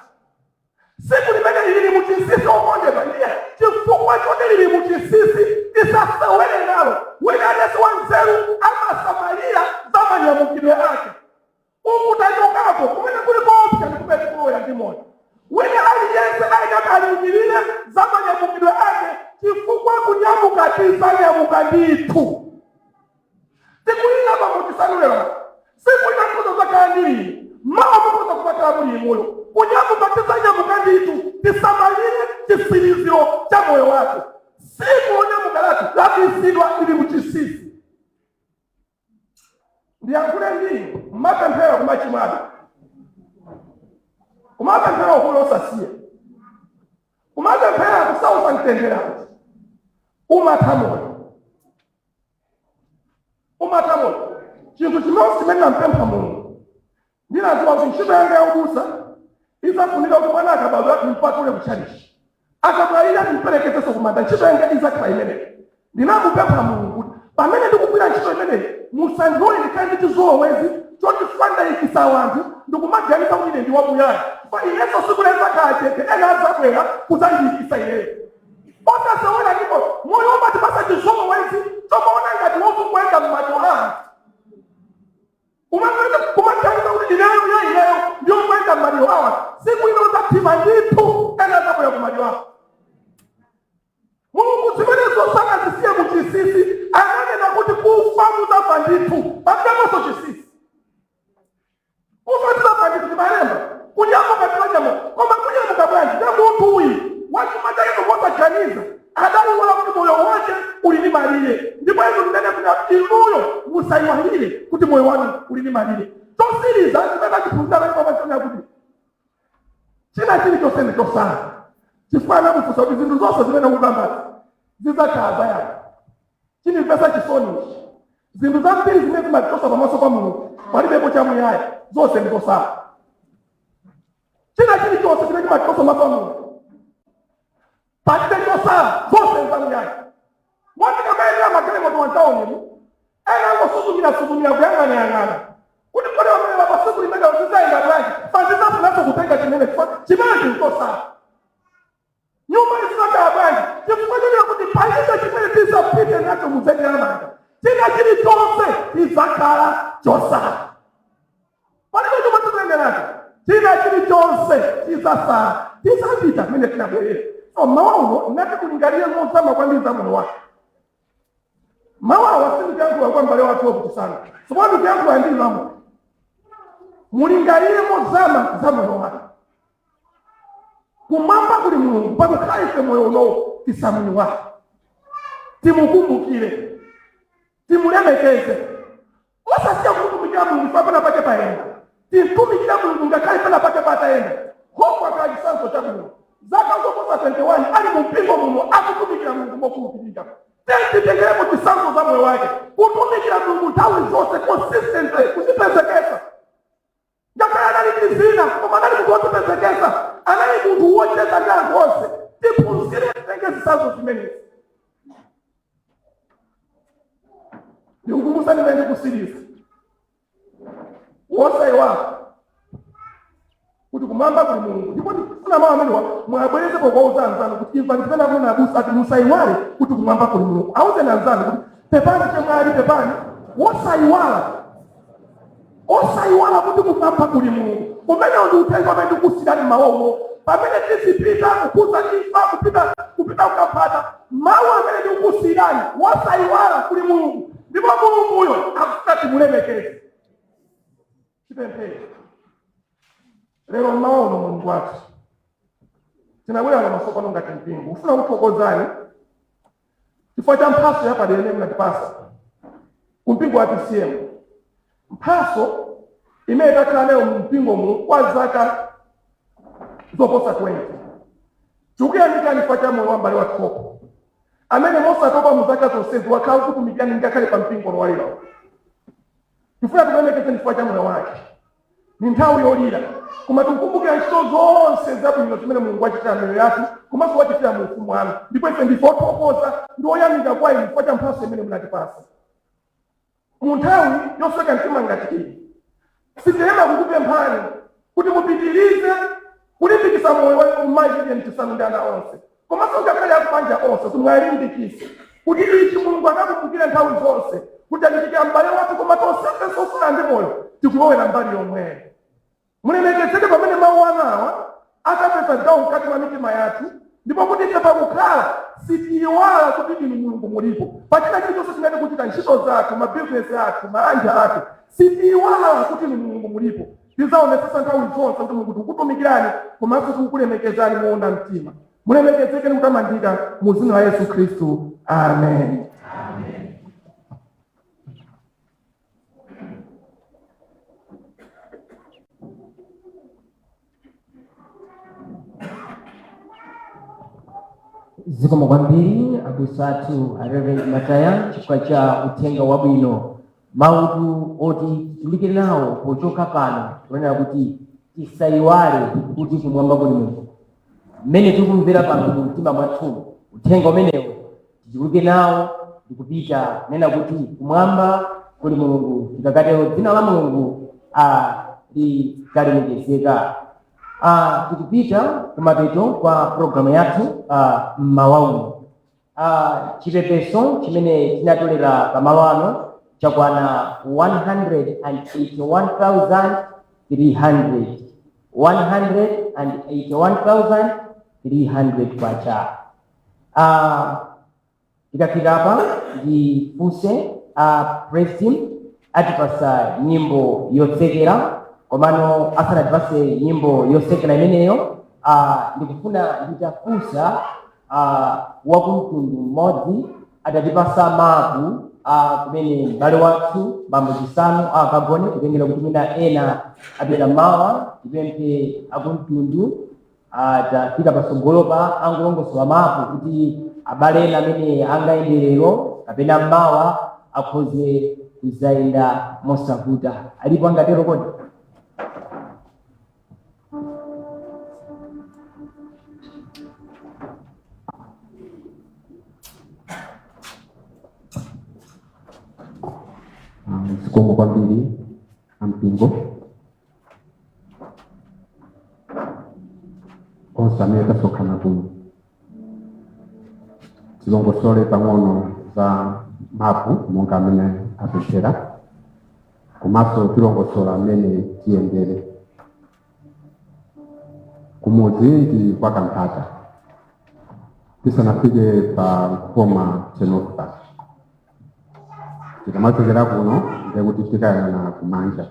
tsiku limene lili muchinsinsi. Okondedwa, ndiye chifukwa choti lili muchinsinsi, tisasewere nalo. Wina aliyense wanzeru amasamalira za manyamukidwe ake. Ukutachokako kumene kuli koopsa ndi kumene kulowera ndi moyo. Wina aliyense ayenera alimirire za manyamukidwe ake, chifukwa kunyamuka tizanyamuka ndithu. Tikulira pamuchisanulero, tsiku lina mukhoza kuzakhala ndilili, mawa mukhoza kumakhala muli inuyo. Kunyamuka tizanyamuka ndithu. Tisamalire chitsiriziro cha moyo wathu. Tsiku lonyamuka lathu labisidwa, lili muchinsinsi. Ndiyankhule ndinu, mmapemphera kumachimwabe, kumapemphera ukulu osasiya, kumapemphera kusausa mtenderano. Umatha moyo, umatha moyo. Chinthu chimodzi chimene nampempha Mulungu, ndinadziwa kuti ntchito yanga yaubusa izafunika kuti mwana akabadwa timpatule kutchalichi, akamwalira timperekezenso kumanda. Ntchito yanga izakhala imeneyo. Ndinamupempha Mulungu kuti pamene ndikugwira ntchito imeneyi, musandilole ndikhale ndi chizolowezi choti ndayikisa wanthu ndikumaganiza kuti ine ndi wamuyaya, pa inenso tsiku lenzakhala chete, ena adzabwera kudzandiyikisa ineyo. Osasewera ndipo moyo umatipasa chizolowezi chomaona ngati wozungwenda m'macho anthu, kumaganiza kuti ineyo ya ineyo ndiyokwenda m'maliro awa. Tsiku ino udzathima ndithu, ena adzabwera kumaliro awo. Mulungu zimenezo sanazisiye muchinsinsi. Ananena kuti kufa mudzafa ndithu, palibeponso chinsinsi. Kufa tidzafa ndithu, timalemba. Kunyamuka tidzanyamuka, koma kunyamuka bwanji? Ne munthu uyu wachuma chake kumosaganiza adaliwala kuti moyo wake uli ndi malire. Ndipo inu ndinene kuti inuyo musayiwalire kuti moyo wanu uli ndi malire. Chosiriza chimene achiphunzira amene pamachonera kuti china chilichonse ndi chosala, chifukwa anamufunsa kuti zinthu zonse zimene ukukambazi zidzakhala zayani? Chinimvesa chisoni ichi, zinthu zambiri zimene zimatichosa pamaso pa Mulungu, palibepo chamuyaya, zonse ndi zosala. China chilichonse chimene chimatichosa pamaso pa Mulungu, palibe chosala, zonse ndi zamuyaya. Moti kamayenera magalimoto wantaonimu, ena angosuzumira suzumira, kuyang'anayang'ana kuti kodi pamene pa tsiku limene zizayenda bwanji? Pandizafunanso kutenga chimene, chifukwa chimene chili chosala. Nyumba izizakhala bwanji? Chifukwa chonena kuti palibe chimene tizapite nacho mudzanja manja. China chilichonse chidzakhala chosala, palibe chomwe tizayenda nacho. China chilichonse chidzasala, tizapita kumene tinabwerera. So mawa uno nati kulingalire mozama kwambiri za moyo wake. Mawu awa sindikuyankhula kwa m'bale wathu wakuchisanu, tsopano ndikuyankhula ndi inu. Mulingalire mozama za moyo wake. Kumwamba kuli Mulungu, pakukhala ife moyo unowo tisamuyiwale, timukumbukire, timulemekeze, osasiya kumutumikira Mulungu chifukwa pena pake payenda. Titumikira Mulungu ngakhale pena pake patayenda. Hope akhala chitsanzo chabwino, zaka zoposa 21 ali mu mpingo muno akutumikira Mulungu mokhulupirika. Titengeremo chitsanzo za moyo wake, kutumikira Mulungu nthawi zonse, consistently, kuzipezekesa. Ngakhale anali ndi zina, koma anali munthu wodzipezekesa, anali munthu wocheza ndi anthu onse. Tiphunzire, titenge zitsanzo zimenezi. Ndikukumbusani mmene ndikusiriza, wosayiwala kuti kumwamba kuli Mulungu. Ndipo ndikufuna mawu amenewa mwabwereze pokwauza anzanu kuti imvani zimene akunena abusa, ati musayiwale kuti kumwamba kuli Mulungu. Auzeni anzanu kuti pepani chemwali, pepani. Wosayiwala, osayiwala kuti kumwamba kuli Mulungu. Umenewo ndi uthenga umene ndikusiyirani mmawa uno pamene tizipita kukuza imfa, kupita kukaphata. Mawu amene ndikukusiyirani, wosayiwala kuli Mulungu, ndipo Mulunguyo akufuna timulemekeze. Tipemphere. Lero mmawa uno, Mulungu wathu, tinabwera pamaso pano ngati mpingo ufuna kuthokozani chifukwa cha mphaso yapadera imene munatipasa ku mpingo wa PCM, mphaso imene takhala nayo mu mpingo mu kwa zaka zoposa 20. Tikuyamikani chifukwa cha moyo wa m'bale wathu Hope, amene mosatopa mu zaka zonsezi wakhala kutumikirani ngakhale pa mpingo wa lero. Tifuna tikulemekezeni chifukwa cha moyo wake. Ni nthawi yolira, koma tikukumbukira ntchito zonse zabwino zimene Mulungu wachitira miyoyo yathu komanso wachitira mu ufumu wanu, ndipo ife ndife othokoza ndi oyamika kwa inu chifukwa cha mphatso imene munatipasa. Mu nthawi yosweka mtima ngati iyi, sitilema kukupemphani kuti mupitirize kulimbikitsa moyo wa mayi Lilian Chisanu ndi ana onse, komanso ngakhale akubanja onse, timwalimbikise kuti ichi Mulungu akakumbukire nthawi zonse kuti achitikira m'bale wathu, koma tonsefe sosala ndi moyo tikulowera mbali yomweyo. Mulemekezeke pamene mawu anawa akapeza gawo mkati mwa mitima yathu, ndipo kuti ife pakukhala sitiyiwala kuti inu Mulungu mulipo pachina chilichonse chimene kuchita, ntchito zathu, mabizinesi athu, maanja athu, sitiyiwala kuti inu Mulungu mulipo. Tizaonetsetsa nthawi zonse kuti Mulungu tikukutumikirani komanso tikukulemekezani moona mtima. Mulemekezeke ndi kutamandika mu dzina la Yesu Khristu, amen. Zikomo kwambiri abusa athu a Reverend Mataya chifukwa cha uthenga wabwino. Mautu oti titulike nawo pochoka pano kunena kuti tisayiwale kuti kumwamba kuli Mulungu. Mmene tikumvera pano mu mtima mwathu uthenga umenewo, tichuluke nawo ndikupita kunena kuti kumwamba kuli Mulungu. Tikakatero dzina la Mulungu likalemekezeka. Tikupita kumapeto kwa programu yathu mmawa uno. Chipepeso chimene tinatolera pamalo ano chakwana 181,300, 181,300 kwacha. Tikafika apa ndifunse a president atipasa nyimbo yotsekera, komano asanatipase nyimbo yotsekera imeneyo, ndikufuna nditafunsa wakumtundu mmodzi atatipasa mapu kumene m'bale wathu bambo Chisanu akagone, kutengera kuti mwina ena apita mawa. Tipemphe akumtundu atafika pasogolopa angolongosola mapu kuti abale ena amene angayende lero kapena mawa akhoze kuzayenda mosavuta. Alipo angatero kodi? Zikomo kwambiri ampingo onse amene tasonkhana kuno. Tilongosole pang'ono za mapu monga amene apemphera, komanso tilongosola amene tiyendere. Kumudzi ndi kwa Kankhata, tisanafike pa Nkhoma Tenofa. Tikamachokera kuno ndekuti tikayang'ana kumanja,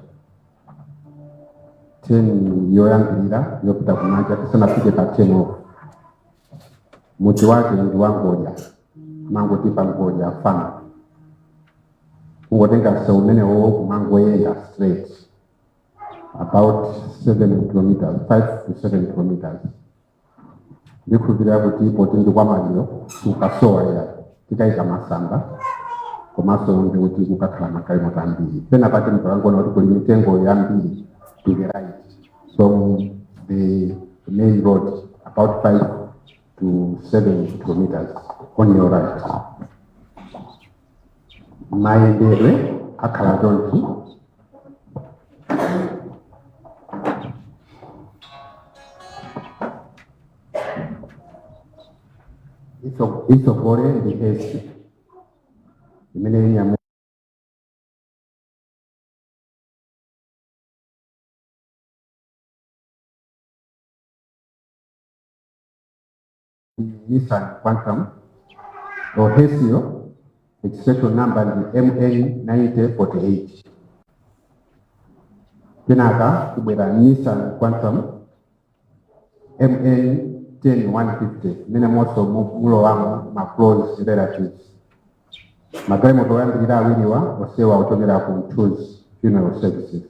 turn yoyambirira yopita kumanja tisanafike pa turn off. Mudzi wake ndi wangodya, mangoti pa Ngodya Farm. Kungotenga msewu umenewo kumangoyenda straight about 7 kilometers, 5 to 7 kilometers. Ndikhulupirira kuti poti ndi kwa maliro kukasowa ya tikayika masamba, komanso ndikuti kukakhala magalimoto ambiri. Pena pake mukangona kuti kuli mitengo yambiri to the right from the main road, about 5 to 7 kilometers on your right. Mayendedwe akhala chonchi. Isogole ndi hearse imene inyamu Nissan Quantum or hearse, registration number ndi MN 9048. Kenaka kubwera Nissan Quantum. MN 10150 imene monso mulowamo ma close relatives. Magalimoto oyambirira awiriwa onsewa ochokera ku Mthunzi Funeral Services.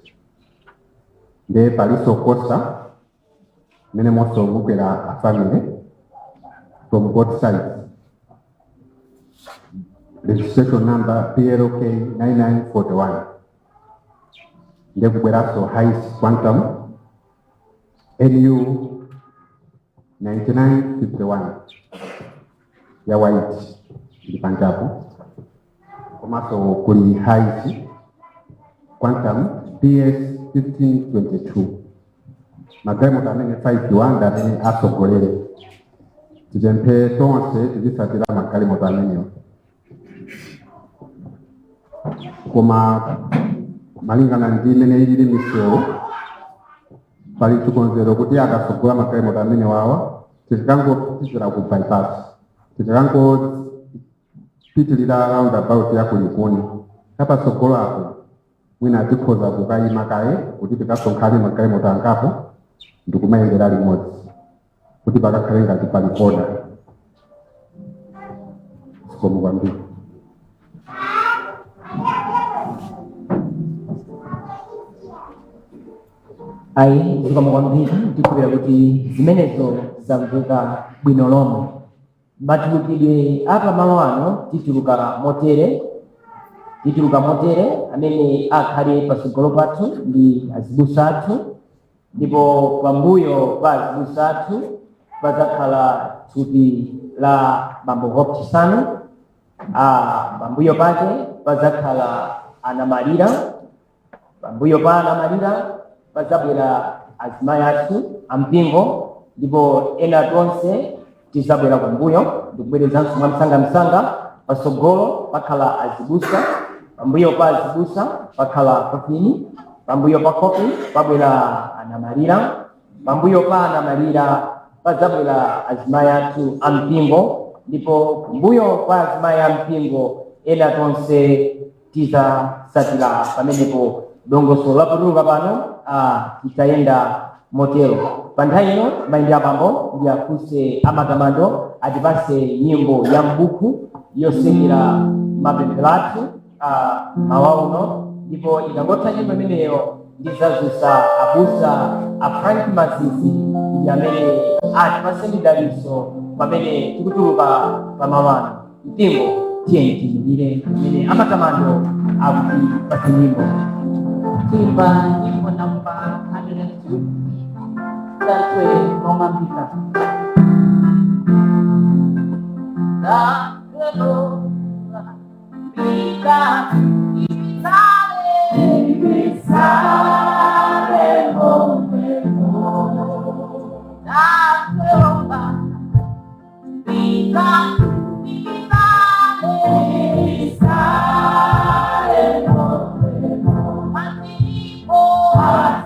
Nde palinso Coaster imene monso mukwera a family from both sides, registration number PLK 9941. Nde kubweranso Hiace Quantum NU 9951 ya white ili panjapo, komanso kuli Hiace Quantum PS 1522. Magalimoto amene 5 wanda amene asogolere, tipemphe tonse tizitsatira magalimoto amenewo, koma malingana ndi imene ilili misewu, pali chikonzero kuti akasogola magalimoto amene wawa, tikangopitira ku bypass, tikangopitilira roundabout ya kulikuni kapatsogolo apo, mwina tikhoza kukayima kaye kuti tikasonkhane magalimoto angapo ndikumayendera limodzi kuti pakakhale ngati pali order. Zikomo kwambiri. Ayi, zikomo kwambiri. Ndikhulupirira kuti zimenezo zamveka bwino lomwe. Matulukidwe apamalo ano, tituluka motere: amene akhale patsogolo pathu ndi azibusa athu, ndipo pambuyo pa azibusa athu padzakhala thupi la bambo Hope Chisanu. Pambuyo pake padzakhala anamalira, pambuyo pa anamalira padzabwera azimayi athu ampingo, ndipo ena tonse tizabwera kumbuyo. Ndikubwerezanso mwamsangamsanga: patsogolo pakhala azibusa, pambuyo pa azibusa pakhala coffin, pambuyo pa coffin pabwera anamalira, pambuyo pa anamalira padzabwera azimayi athu ampingo, ndipo kumbuyo kwa azimayi ampingo ena tonse tizasatira pamenepo. Dongosolo lapotuluka pano titayenda motero. Pa nthawi ino, mayi ndi abambo, ndi afunse amatamando atipase nyimbo ya mbuku yotsekera mapemphero athu mawa uno, ndipo ikangotha nyimbo imeneyo ndizadzutsa abusa a Frank Mazizi ndi amene atipase midalitso pamene tikutuluka pamawano. Mpingo, tiyeni tiyimirire pamene amatamando akutipase nyimbo. Timba nyimbo namba 102, Thanthwe Long'ambika. Thanthwe long'ambika, ibisale momwemo. Thanthwe long'ambika, ibisale momwemo. Pasipo,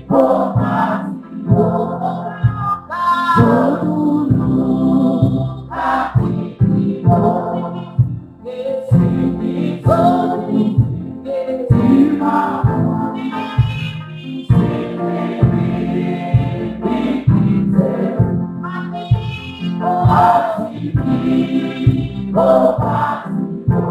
pasipo, pasipo, zotuluka pasipo, sipo, sima, pasipo, pasipo, zotuluka pasipo,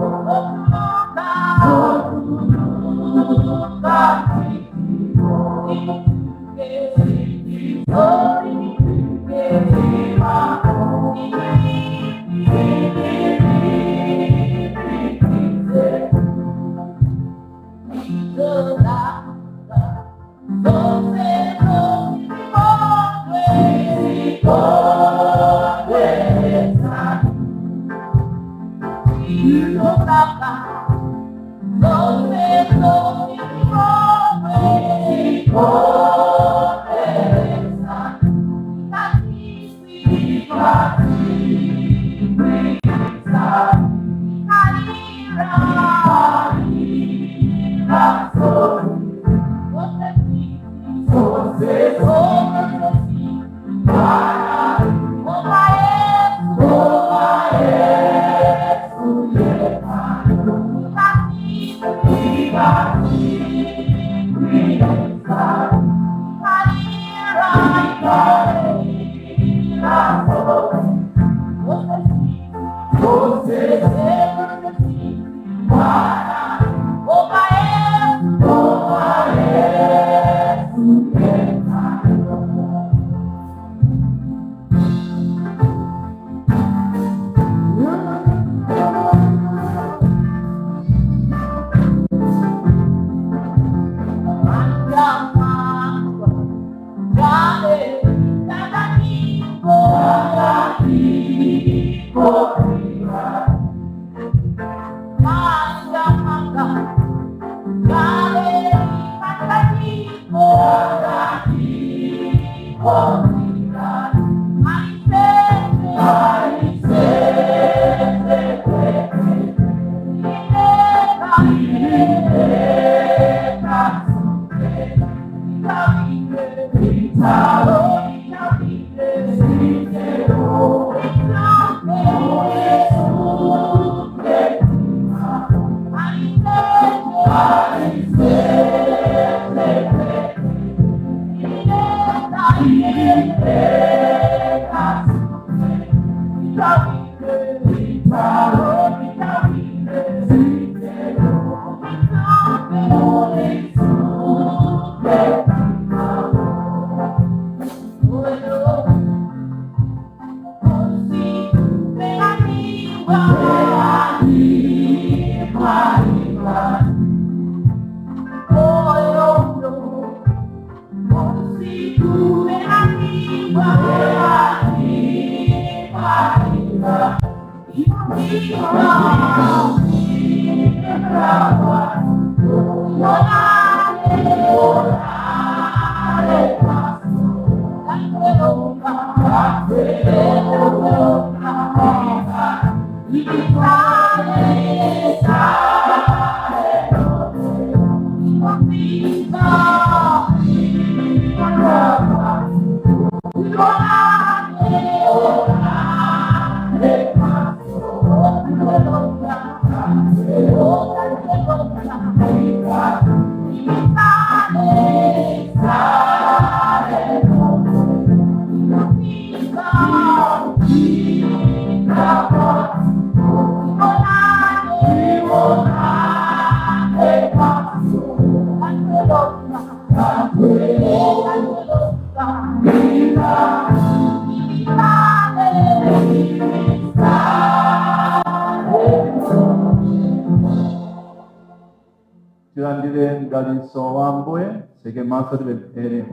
Tilandire mdalitso wa Ambuye titseke maso tipemphere.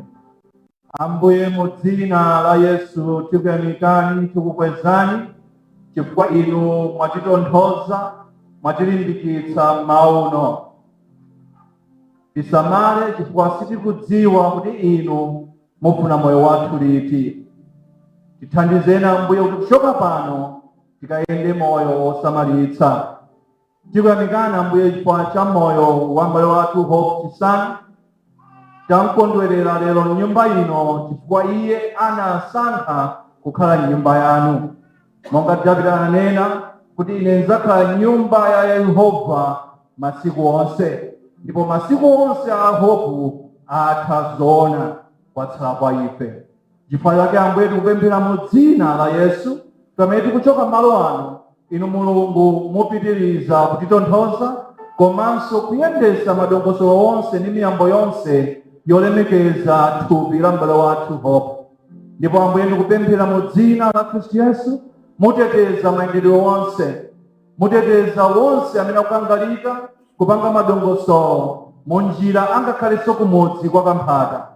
Ambuye, mu dzina la Yesu tikuyamikani, tikukwezani chifukwa inu mwatitonthoza, mwatilimbikitsa mauno. Tisamale chifukwa sitikudziwa kuti inu mufuna moyo wathu liti. Tithandizeni Ambuye kuti kuchoka pano tikayende moyo wosamalitsa. Tikuyamikani Ambuye chifukwa cha moyo wa m'bale wathu Hope Chisanu. Tamkondwerera lero mnyumba ino chifukwa iye anasankha kukhala mnyumba yanu, monga Davide ananena kuti ine ndidzakhala mnyumba ya Yehova masiku onse, ndipo masiku onse a Hope atha zoona kwatsala kwa ife. Chifukwa chake Ambuye tikupemphera mu dzina la Yesu, pamene tikuchoka malo ano, inu Mulungu mupitiriza kutitonthoza komanso kuyendesa madongosolo onse ndi miyambo yonse yolemekeza thupi la m'bale wathu Hope. Ndipo Ambuye ndikupemphera mu dzina la Khristu Yesu, muteteza mayendedwe onse, muteteza wonse amene akukangalika kupanga madongosolo mu njira angakhalenso kumudzi kwa Kamphata.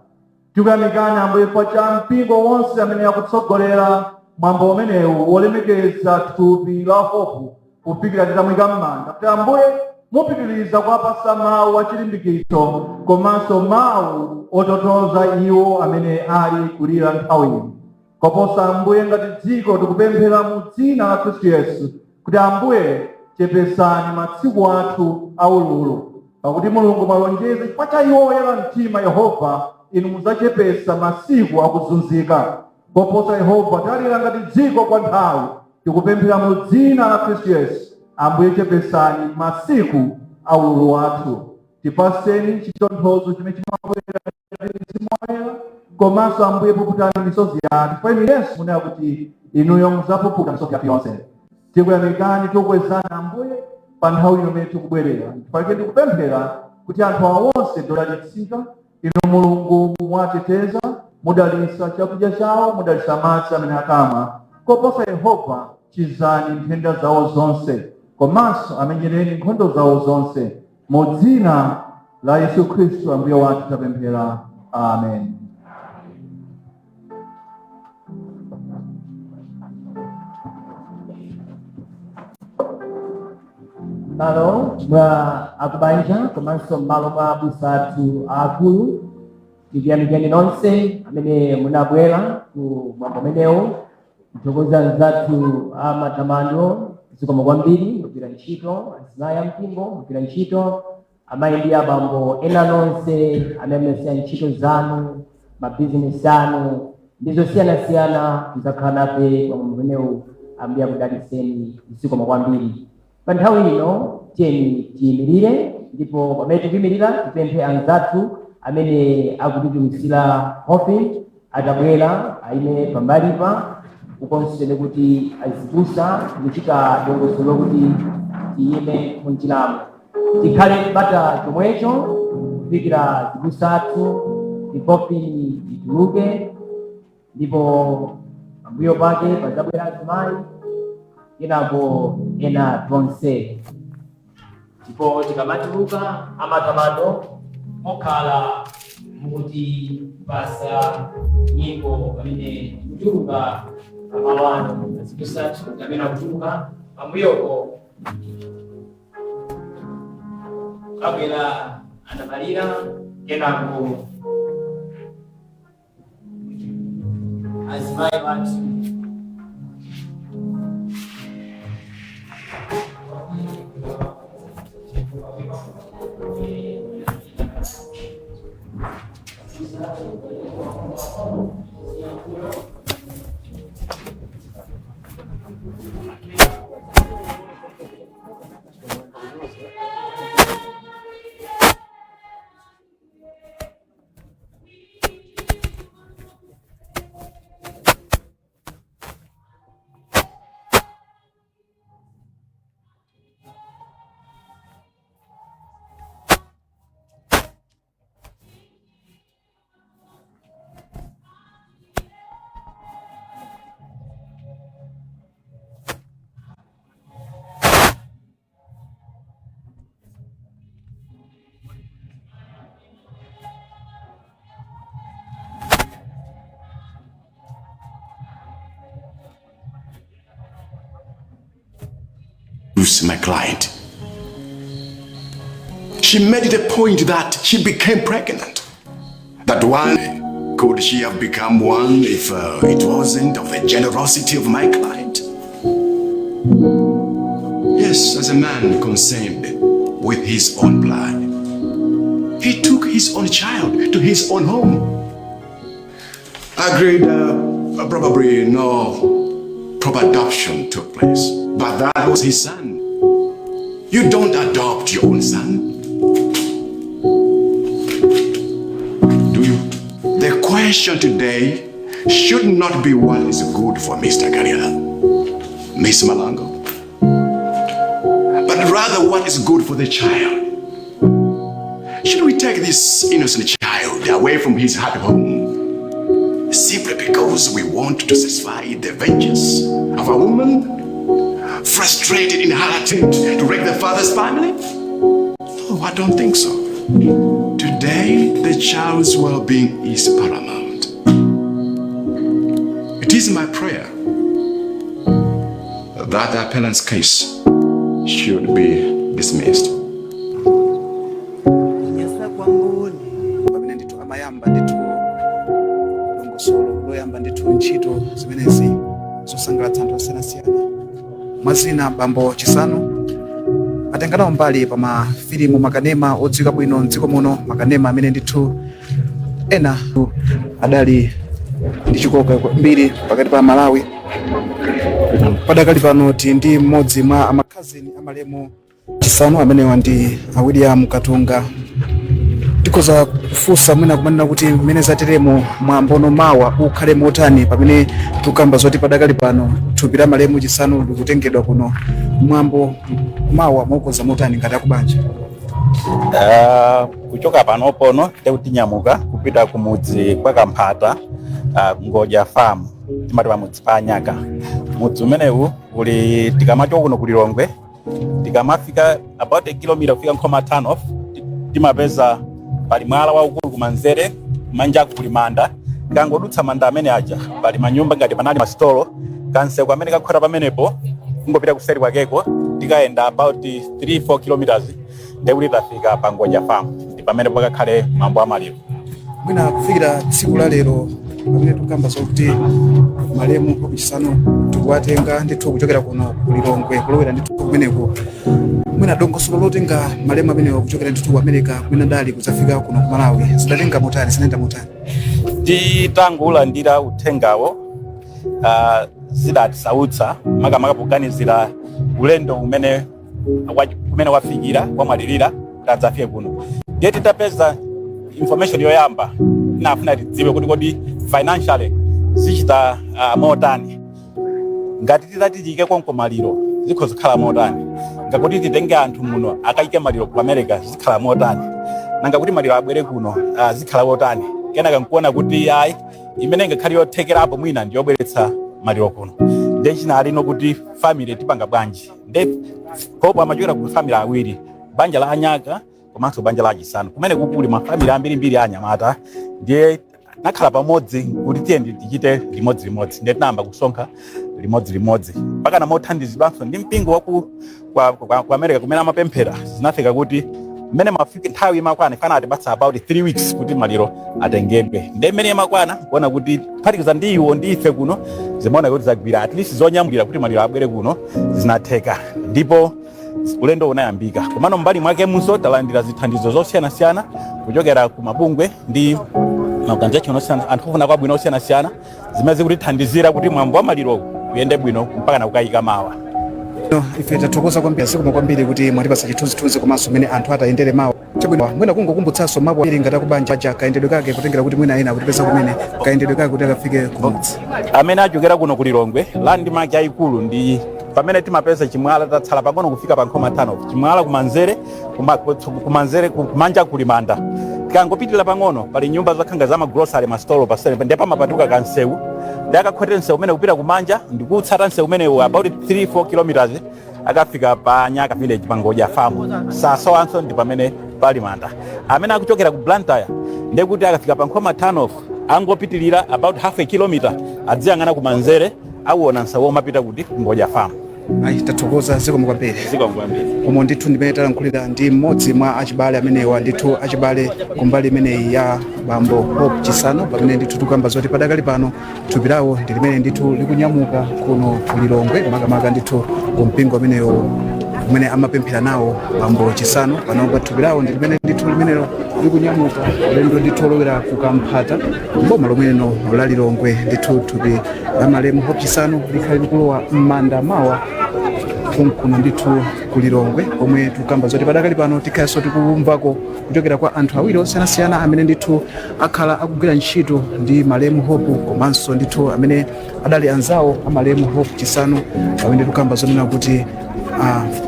Tikuyamikani Ambuye chifukwa cha mpingo wonse amene akutsogolera mwambo umenewu wolemekeza thupi la Hope kufikira titamuyika m'manda, kuti Ambuye mupitiriza kuwapasa mawu achilimbikitso komanso mawu otonthoza iwo amene ali kulira nthawi ino. Koposa Ambuye, ngati dziko tikupemphera mu dzina la Khristu Yesu kuti Ambuye chepesani masiku athu aululu, pakuti Mulungu mwalonjeza chifukwa cha iwo oyera mtima, Yehova inu mudzachepesa masiku akuzunzika. Koposa Yehova, talira ngati dziko kwa nthawi, tikupemphera mu dzina la Khristu Yesu, Ambuye chepesani masiku aululu wathu, tipaseni chitonthozo chimene chimabwera. Mzimu Woyera, komanso Ambuye, puputani misozi yathu, chifukwa inu Yesu munena kuti inuyo mudzapuputa misozi yathu yonse. Tikuyamikani, tikukwezani Ambuye pa nthawi ino imene tikubwerera. Chifukwa ndikupemphera kuti anthu awa onse ndodalitsika, inu Mulungu mwateteza, mudalitsa chakudya chawo, mudalitsa madzi amene akamwa. Koposa Yehova, chizani nthenda zawo zonse, komanso amenyereni nkhondo zawo zonse. Mu dzina la Yesu Khristu Ambuye wathu tapemphera, amen. M'malo mwa akubanja komanso m'malo mwa abusa athu aakulu, tikuyamikeni nonse amene munabwera ku mwambo umenewu. Mthokoza anzathu a matamando, zikomo kwambiri, mugwira ntchito. Azimayi ampingo mugwira ntchito, amayi ndi abambo ena nonse amene munasiya ntchito zanu, mabizinesi anu ndi zosiyanasiyana muzakhala nafe pa mwambo umenewu, Ambuye akudalitseni, zikomo kwambiri. Pa nthawi ino tiyeni tiyimirire, ndipo pamene tikuyimirira tipemphe anzathu amene akutitulutsira coffin atabwera ayime pambalipa ukonsene kuti azibusa kuchita dongosolo lokuti tiyime munjiramo, tikhale bata chomwecho kufikira zibusa athu coffin ituluke, ndipo pambuyo pake padzabwera azimayi, kenako ena tonse. Ndipo tikamatuluka, amatamando mokhala mukutipasa nyimbo pamene tikutuluka pamalo ano. Azibusa athu amene akutuluka, pambuyoko kabwera anamalira, kenako azimayi wathu. Lose my client. She made it a point that she became pregnant. That one, could she have become one if it wasn't of the generosity of my client? Yes, as a man concerned with his own blood, he took his own child to his own home. Agreed, probably no proper adoption took place, but that was his son. You don't adopt your own son, do you? The question today should not be what is good for Mr. Gariela, Miss Malango, but rather what is good for the child. Should we take this innocent child away from his happy home simply because we want to satisfy the vengeance of a woman frustrated in her attempt to wreck the father's family? No, I don't think so. Today, the child's well being is paramount. It is my prayer that the appellant's case should be dismissed. Pamene ndithu amayamba ndithu dongosolo loyamba ndithu ntchito zimenezi zosangalatsa anthu osiyanasiyana, mwazina bambo Chisanu atenganawo mbali pa mafilimu, makanema odziwika bwino mdziko muno, makanema amene ndithu ena adali ndi chikoka kwambiri pakati pa Malawi. Padakali pano tili ndi mmodzi mwa amakhazini amalemu Chisanu, amenewa ndi a William Katunga. Tikhoza kufunsa mwina kumanena kuti mmene zateremo mwambono mawa ukhale motani, pamene tikukamba zoti padakali pano thupi la malemu Chisanu likutengedwa kuno? Mwambo mawa maukonza motani ngati akubanja? Kuchoka panopono tikutinyamuka kupita kumudzi kwa Kamphata, Ngodya Farm, timati pamudzi pa Anyaka. Mudzi umenewu uli tikamachoka kuno kulilongwe, tikamafika about a kilometer kufika Nkhoma turn off, timapeza pali mwala waukulu kumanzere, kumanjaku kuli manda. Tikangodutsa manda amene aja pali manyumba ngati panali masitolo, kansewu amene kakhota pamenepo kungopita kuseri kwakeko, tikayenda about 3 4 kilometers ndekuti tafika pa Ngodya Farm, ndi pamene pakakhale mwambo amaliro. Mwina kufikira tsiku la lero, pamene tikukamba zokuti malemu Hope Chisanu tikuwatenga ndithu kuchokera kuno kulilongwe kulowera ndithu kumeneko, mwina dongosolo lotenga malemu amenewa kuchokera ndithu ku America kumene adali kudzafika kuno ku Malawi zidatenga motani, zinayenda motani? Titangolandira uthengawo, zidatisautsa, makamaka poganizira ulendo umene kumene wafikira wamwalirira kuti adzafike kuno. Ndiye titapeza information yoyamba, tinafuna tidziwe kuti kodi financially zichita motani, ngati titati tiyike konko maliro zikhoza kukhala motani, ngakuti titenge anthu muno akayike maliro ku America zikhala motani, nanga kuti maliro abwere kuno zikhala motani. Kenaka nkuona kuti ayi, imene ingakhale yothekerapo mwina ndiyobweretsa maliro kuno. Ndiye chinali no kuti family tipanga bwanji? Nde Hope amachokera ku family awiri, banja la Anyaka komanso banja la Achisanu, kumene kukuli mafamily ambirimbiri a anyamata. Ndiye nakhala pamodzi kuti tiye tichite limodzi, ndiye tinayamba kusonkha limodzi mpaka mothandizidwanso ndi mpingo waku kwa America kumene amapemphera. Zinafika kuti mmene mafika nthawi imakwana, ifana atipatsa about 3 weeks kuti maliro atengedwe. Ndiye mmene imakwana kuona kuti kuphatikiza ndi iwo ndi ife kuno, zimaona kuti zagwira at least zonyamulira kuti maliro abwere kuno zinatheka, ndipo ulendo unayambika. Komano mbali mwake munso talandira zithandizo zosiyanasiyana kuchokera ku mabungwe ndi maorganization osiyana, anthu ofuna kwabwino osiyanasiyana, zimene zikutithandizira kuti mwambo wa maliro uyende bwino mpaka nakukayika mawa. No, ife tathokoza kwambiri, zikomo kwambiri kuti mwatipatsa chithunzithunzi komanso mmene anthu atayendere mawa. Chabwino, mwina kungokumbutsanso mapo ili ngati akubanja aja, kayendedwe kake, kutengera kuti mwina ena akutipeza kumene, kayendedwe kake kuti akafike kumudzi. Amene achokera kuno kulilongwe, landmark yayikulu ndi pamene timapeza chimwala, tatsala pang'ono kufika pa Nkhoma turn off, chimwala kumanzere, kumanzere, kumanja kuli manda. Tikangopitirira pang'ono pali nyumba zakhanga za magrosary, masitolo pasene, ndiye pamapatuka kansewu, ndi akakhotera msewu umene kupita kumanja ndikutsata msewu umenewu about 3 4 kilometers, akafika pa Nyaka village, pa Ngodya Farm. Sasowanso, ndi pamene pali manda. Amene akuchokera ku Blantyre, ndiye kuti akafika pa Nkhoma turn off angopitirira about half a kilometer, adziyang'ana kumanzere, auona msewu omapita kuti Ngodya Farm. Ayi, tathokoza, zikomo kwambiri. Zikomo kwambiri. Umo ndithu ndimene talankhulira ndi mmodzi mwa achibale amenewa ndithu, achibale kumbali imeneyi ya bambo Hope Chisanu, pamene ndithu tikukamba zoti padakali pano thupi lawo ndi limene ndithu likunyamuka kuno kulilongwe, makamaka ndithu ku mpingo amenewo kumene amapemphera nawo bambo Chisanu. Panopa thupi lawo ndi limene ndithu limenelo likunyamuka ulendo ndithu olowera ku Kamphata, boma lomweno la Lilongwe. Ndithu thupi la malemu Hope Chisanu likhale likulowa m'manda mawa kunkuno ndithu kulilongwe, komwe tikukamba zoti padakali pano tikhalenso tikumvako kuchokera kwa anthu awiri osiyanasiyana amene ndithu akhala akugwira ntchito ndi malemu Hope, komanso ndithu amene adali anzawo a malemu Hope Chisanu, pamene tikukamba zonena kuti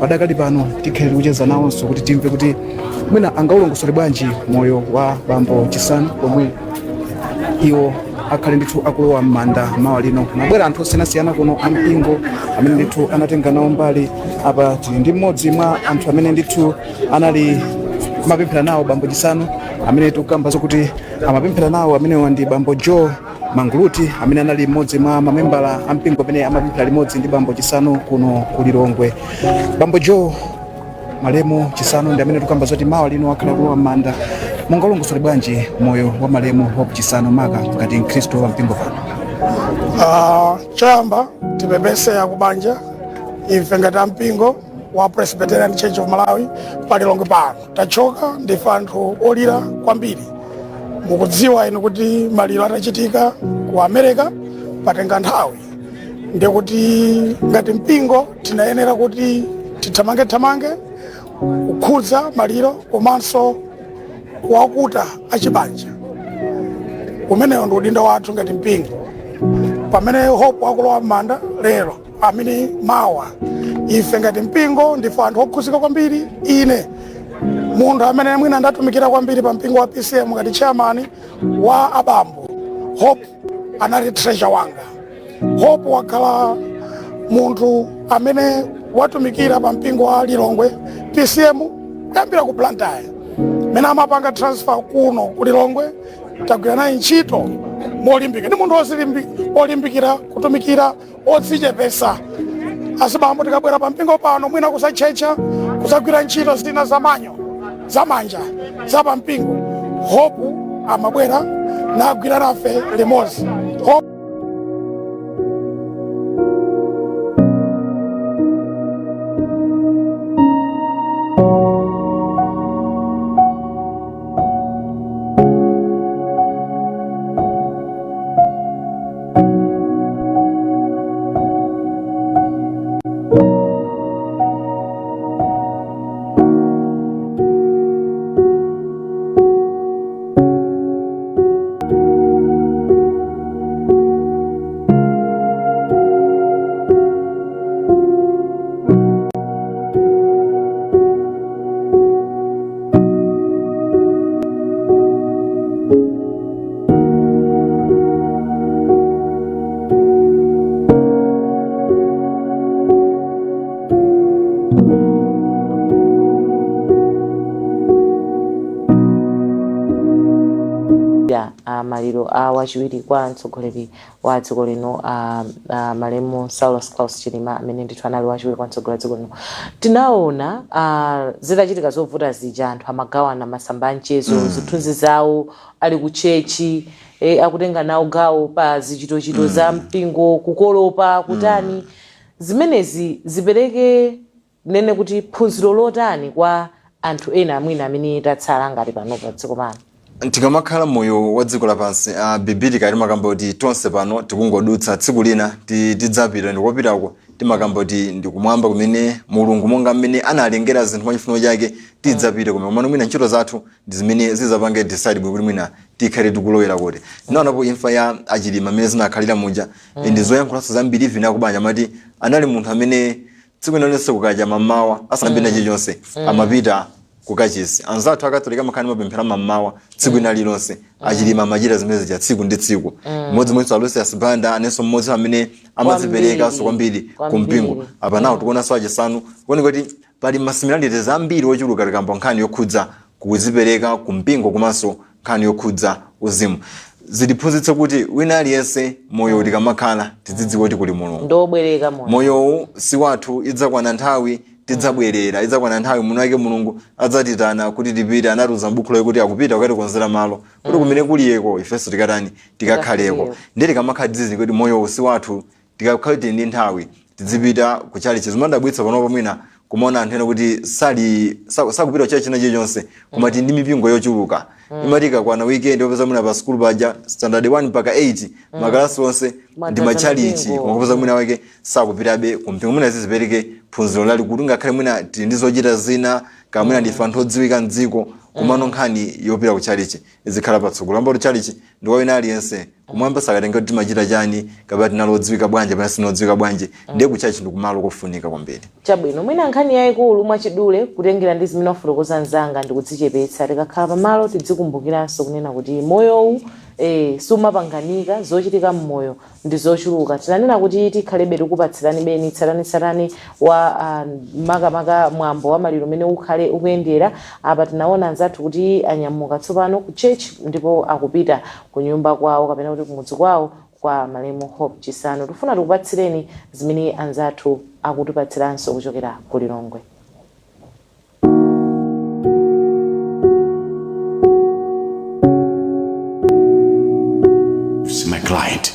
padakali pano tikhale tikucheza nawonso kuti timve kuti mwina angaulongosole bwanji moyo wa bambo Chisanu, pomwe iwo akhale ndithu akulowa m'manda mawa lino. Mabwera anthu osiyanasiyana kuno ampingo amene ndithu anatenga nawo mbali. Apa tili ndi mmodzi mwa anthu amene ndithu anali amapemphera nawo bambo Chisanu, amene tikukamba zokuti amapemphera nawo amenewa ndi bambo Joe Manguluti, amene anali mmodzi mwa mamembala ampingo amene amapemphera limodzi ndi bambo Chisanu kuno ku Lilongwe. Bambo Joe, malemu Chisanu ndi amene tikukamba zoti mawa lino akhala kulowa m'manda. Mungalongosole bwanji moyo wa malemu Hope Chisanu, maka ngati mkhristu wa mpingo pano? Choyamba tipepese akubanja. Ife ngati ampingo wa Presbyterian Church of Malawi palilongwe pano tachoka, ndife anthu olira kwambiri. Mukudziwa inu kuti maliro atachitika ku America patenga nthawi, ndikuti ngati mpingo tinayenera kuti tithamange thamange kukhudza maliro komanso Kuwakuta achibanja, umenewo ndi udindo wathu ngati mpingo. Pamene Hope akulowa m'manda lero, amene mawa, ife ngati mpingo ndife anthu okhuzika kwambiri. Ine munthu amene mwina ndatumikira kwambiri pa mpingo wa PCM ngati chairman wa abambo, Hope anali treasurer wanga. Hope wakhala munthu amene watumikira pa mpingo wa Lilongwe PCM kuyambira ku Blantyre, mene amapanga transfer kuno ku Lilongwe. Tagwira naye ntchito molimbika. Ndi munthu olimbikira kutumikira, odzichepesa. Azibambo tikabwera pa mpingo pano mwina kusatchetcha, kusagwira ntchito zina zamanyo zamanja za pampingo, Hope amabwera nagwira nafe limodzi. Hope Ya maliro a wachiwiri kwa mtsogoleri wa dziko lino, malemu Saulos Klaus Chilima, amene ndithu anali wachiwiri kwa mtsogoleri wa dziko lino. Tinaona zitachitika zovuta zija, anthu amagawana masamba a mchezo zithunzi zawo ali ku church, akutenga nawo gawo pa zichitochito za mpingo, kukolopa, kutani. Zimenezi zipereke nene kuti phunziro lotani kwa anthu ena amwina amene tatsala ngati pano pa dziko pano? Tikamakhala moyo wa dziko lapansi, bibilikali timakamba kuti tonse pano tikungodutsa, tsiku lina tidzapita. Ndikopitako timakamba kuti ndikumwamba kumene Mulungu monga mmene analengera zinthu mwachifuniro chake tidzapita kumene. Komano mwina ntchito zathu ndi zimene zizapange decide bwino kuti mwina tikhale tikulowera kuti. Tinaonapo imfa ya aChilima mmene zinakhalira muja ndi zoyankhulanso zambiri. Even akubanja amati anali munthu amene tsiku lililonse kukacha mammawa asanapite chilichonse amapita kukachisi. Anzathu Akatolika amakhala ndi mapemphero mammawa tsiku lina lililonse. Achilima amachita zimene zija tsiku ndi tsiku. Mmodzi Aloysius Banda anenso mmodzi amene amadziperekanso kwambiri kumpingo. Apa nawo tikuonanso aChisanu, kuoneka kuti pali ma similarities ambiri ochuluka tikamba nkhani yokhudza kudzipereka kumpingo komanso nkhani yokhudza uzimu. Zitiphunzitse kuti wina aliyense moyo tikamakhala tidzidziwa kuti kuli Mulungu. Ndobwereka moyo. Moyowu si wathu. Idzakwana nthawi tidzabwerera, idzakwana nthawi mwini wake Mulungu adzatitana kuti tipite. Anatiuza m'buku lake kuti akupita kukatikonzera malo kuti kumene kuliyeko ifenso tikatani? Tikakhaleko. Tikakhaleko. Ndiye tikamakhala tidzidziwa kuti moyowu si wathu, tikakhala tili ndi nthawi tidzipita kuchalichi. Zimadabwitsa panopo mwina kumaona anthu ena kuti sali sakupita kuchalichi china chilichonse, koma tili ndi mipingo yochuluka. Imati ikakwana weekend wapeza mwina pa sukulu paja standard 1 mpaka 8 makalasi onse ndi Mwadzaza machalichi, mipingo. koma kupeza mwina wake sakupitabe kumpingo. Mwina zizipereke phunziro lalikulu, ngakhale mwina tili ndi zochita zina, kaya mwina ndife anthu odziwika mdziko, komano nkhani yopita kuchalichi izikhala patsogolo. Amba kuti chalichi ndi kwa wina aliyense. Kumwamba sakatenge kuti timachita chani kapena tinali odziwika bwanji kapena sinodziwika bwanji. Ndiye kuchalichi ndi kumalo kofunika kwambiri. Chabwino, mwina nkhani yayikulu mwachidule kutengera ndi zimene wafotokoza mzanga ndi kudzichepetsa. Tikakhala pamalo tidzikumbukiranso kunena kuti moyowu sumapanganika, zochitika mmoyo ndi zochuluka. Tinanena kuti tikhalebe tikupatsirani beni tsatanetsatane wa makamaka mwambo wa maliro umene ukhale ukuyendera. Apa tinaona anzathu kuti anyamuka tsopano ku church ndipo akupita ku nyumba kwawo kapena kuti kumudzi kwawo kwa malemu Hope Chisanu. Tifuna tikupatsireni zimene anzathu akutipatsiranso kuchokera ku Lilongwe. My client.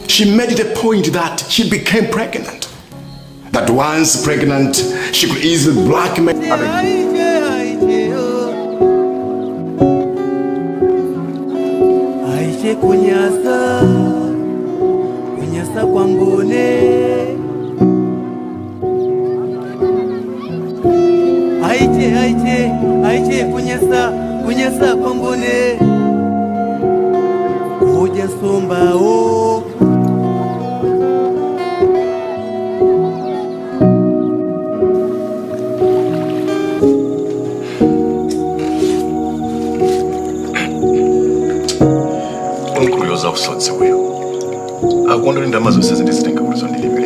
She made it a point that she became pregnant. That once pregnant, she could easily blackmail. Aiche kunyasa, kunyasa kwa mbone. Aiche, aiche, aiche. Aiche kunyesa kunyesa kwambone Kuja sumba o. Unkuyoza usodzi uyu akondoli ndalama zonse zindizitenga kuti zondilipira.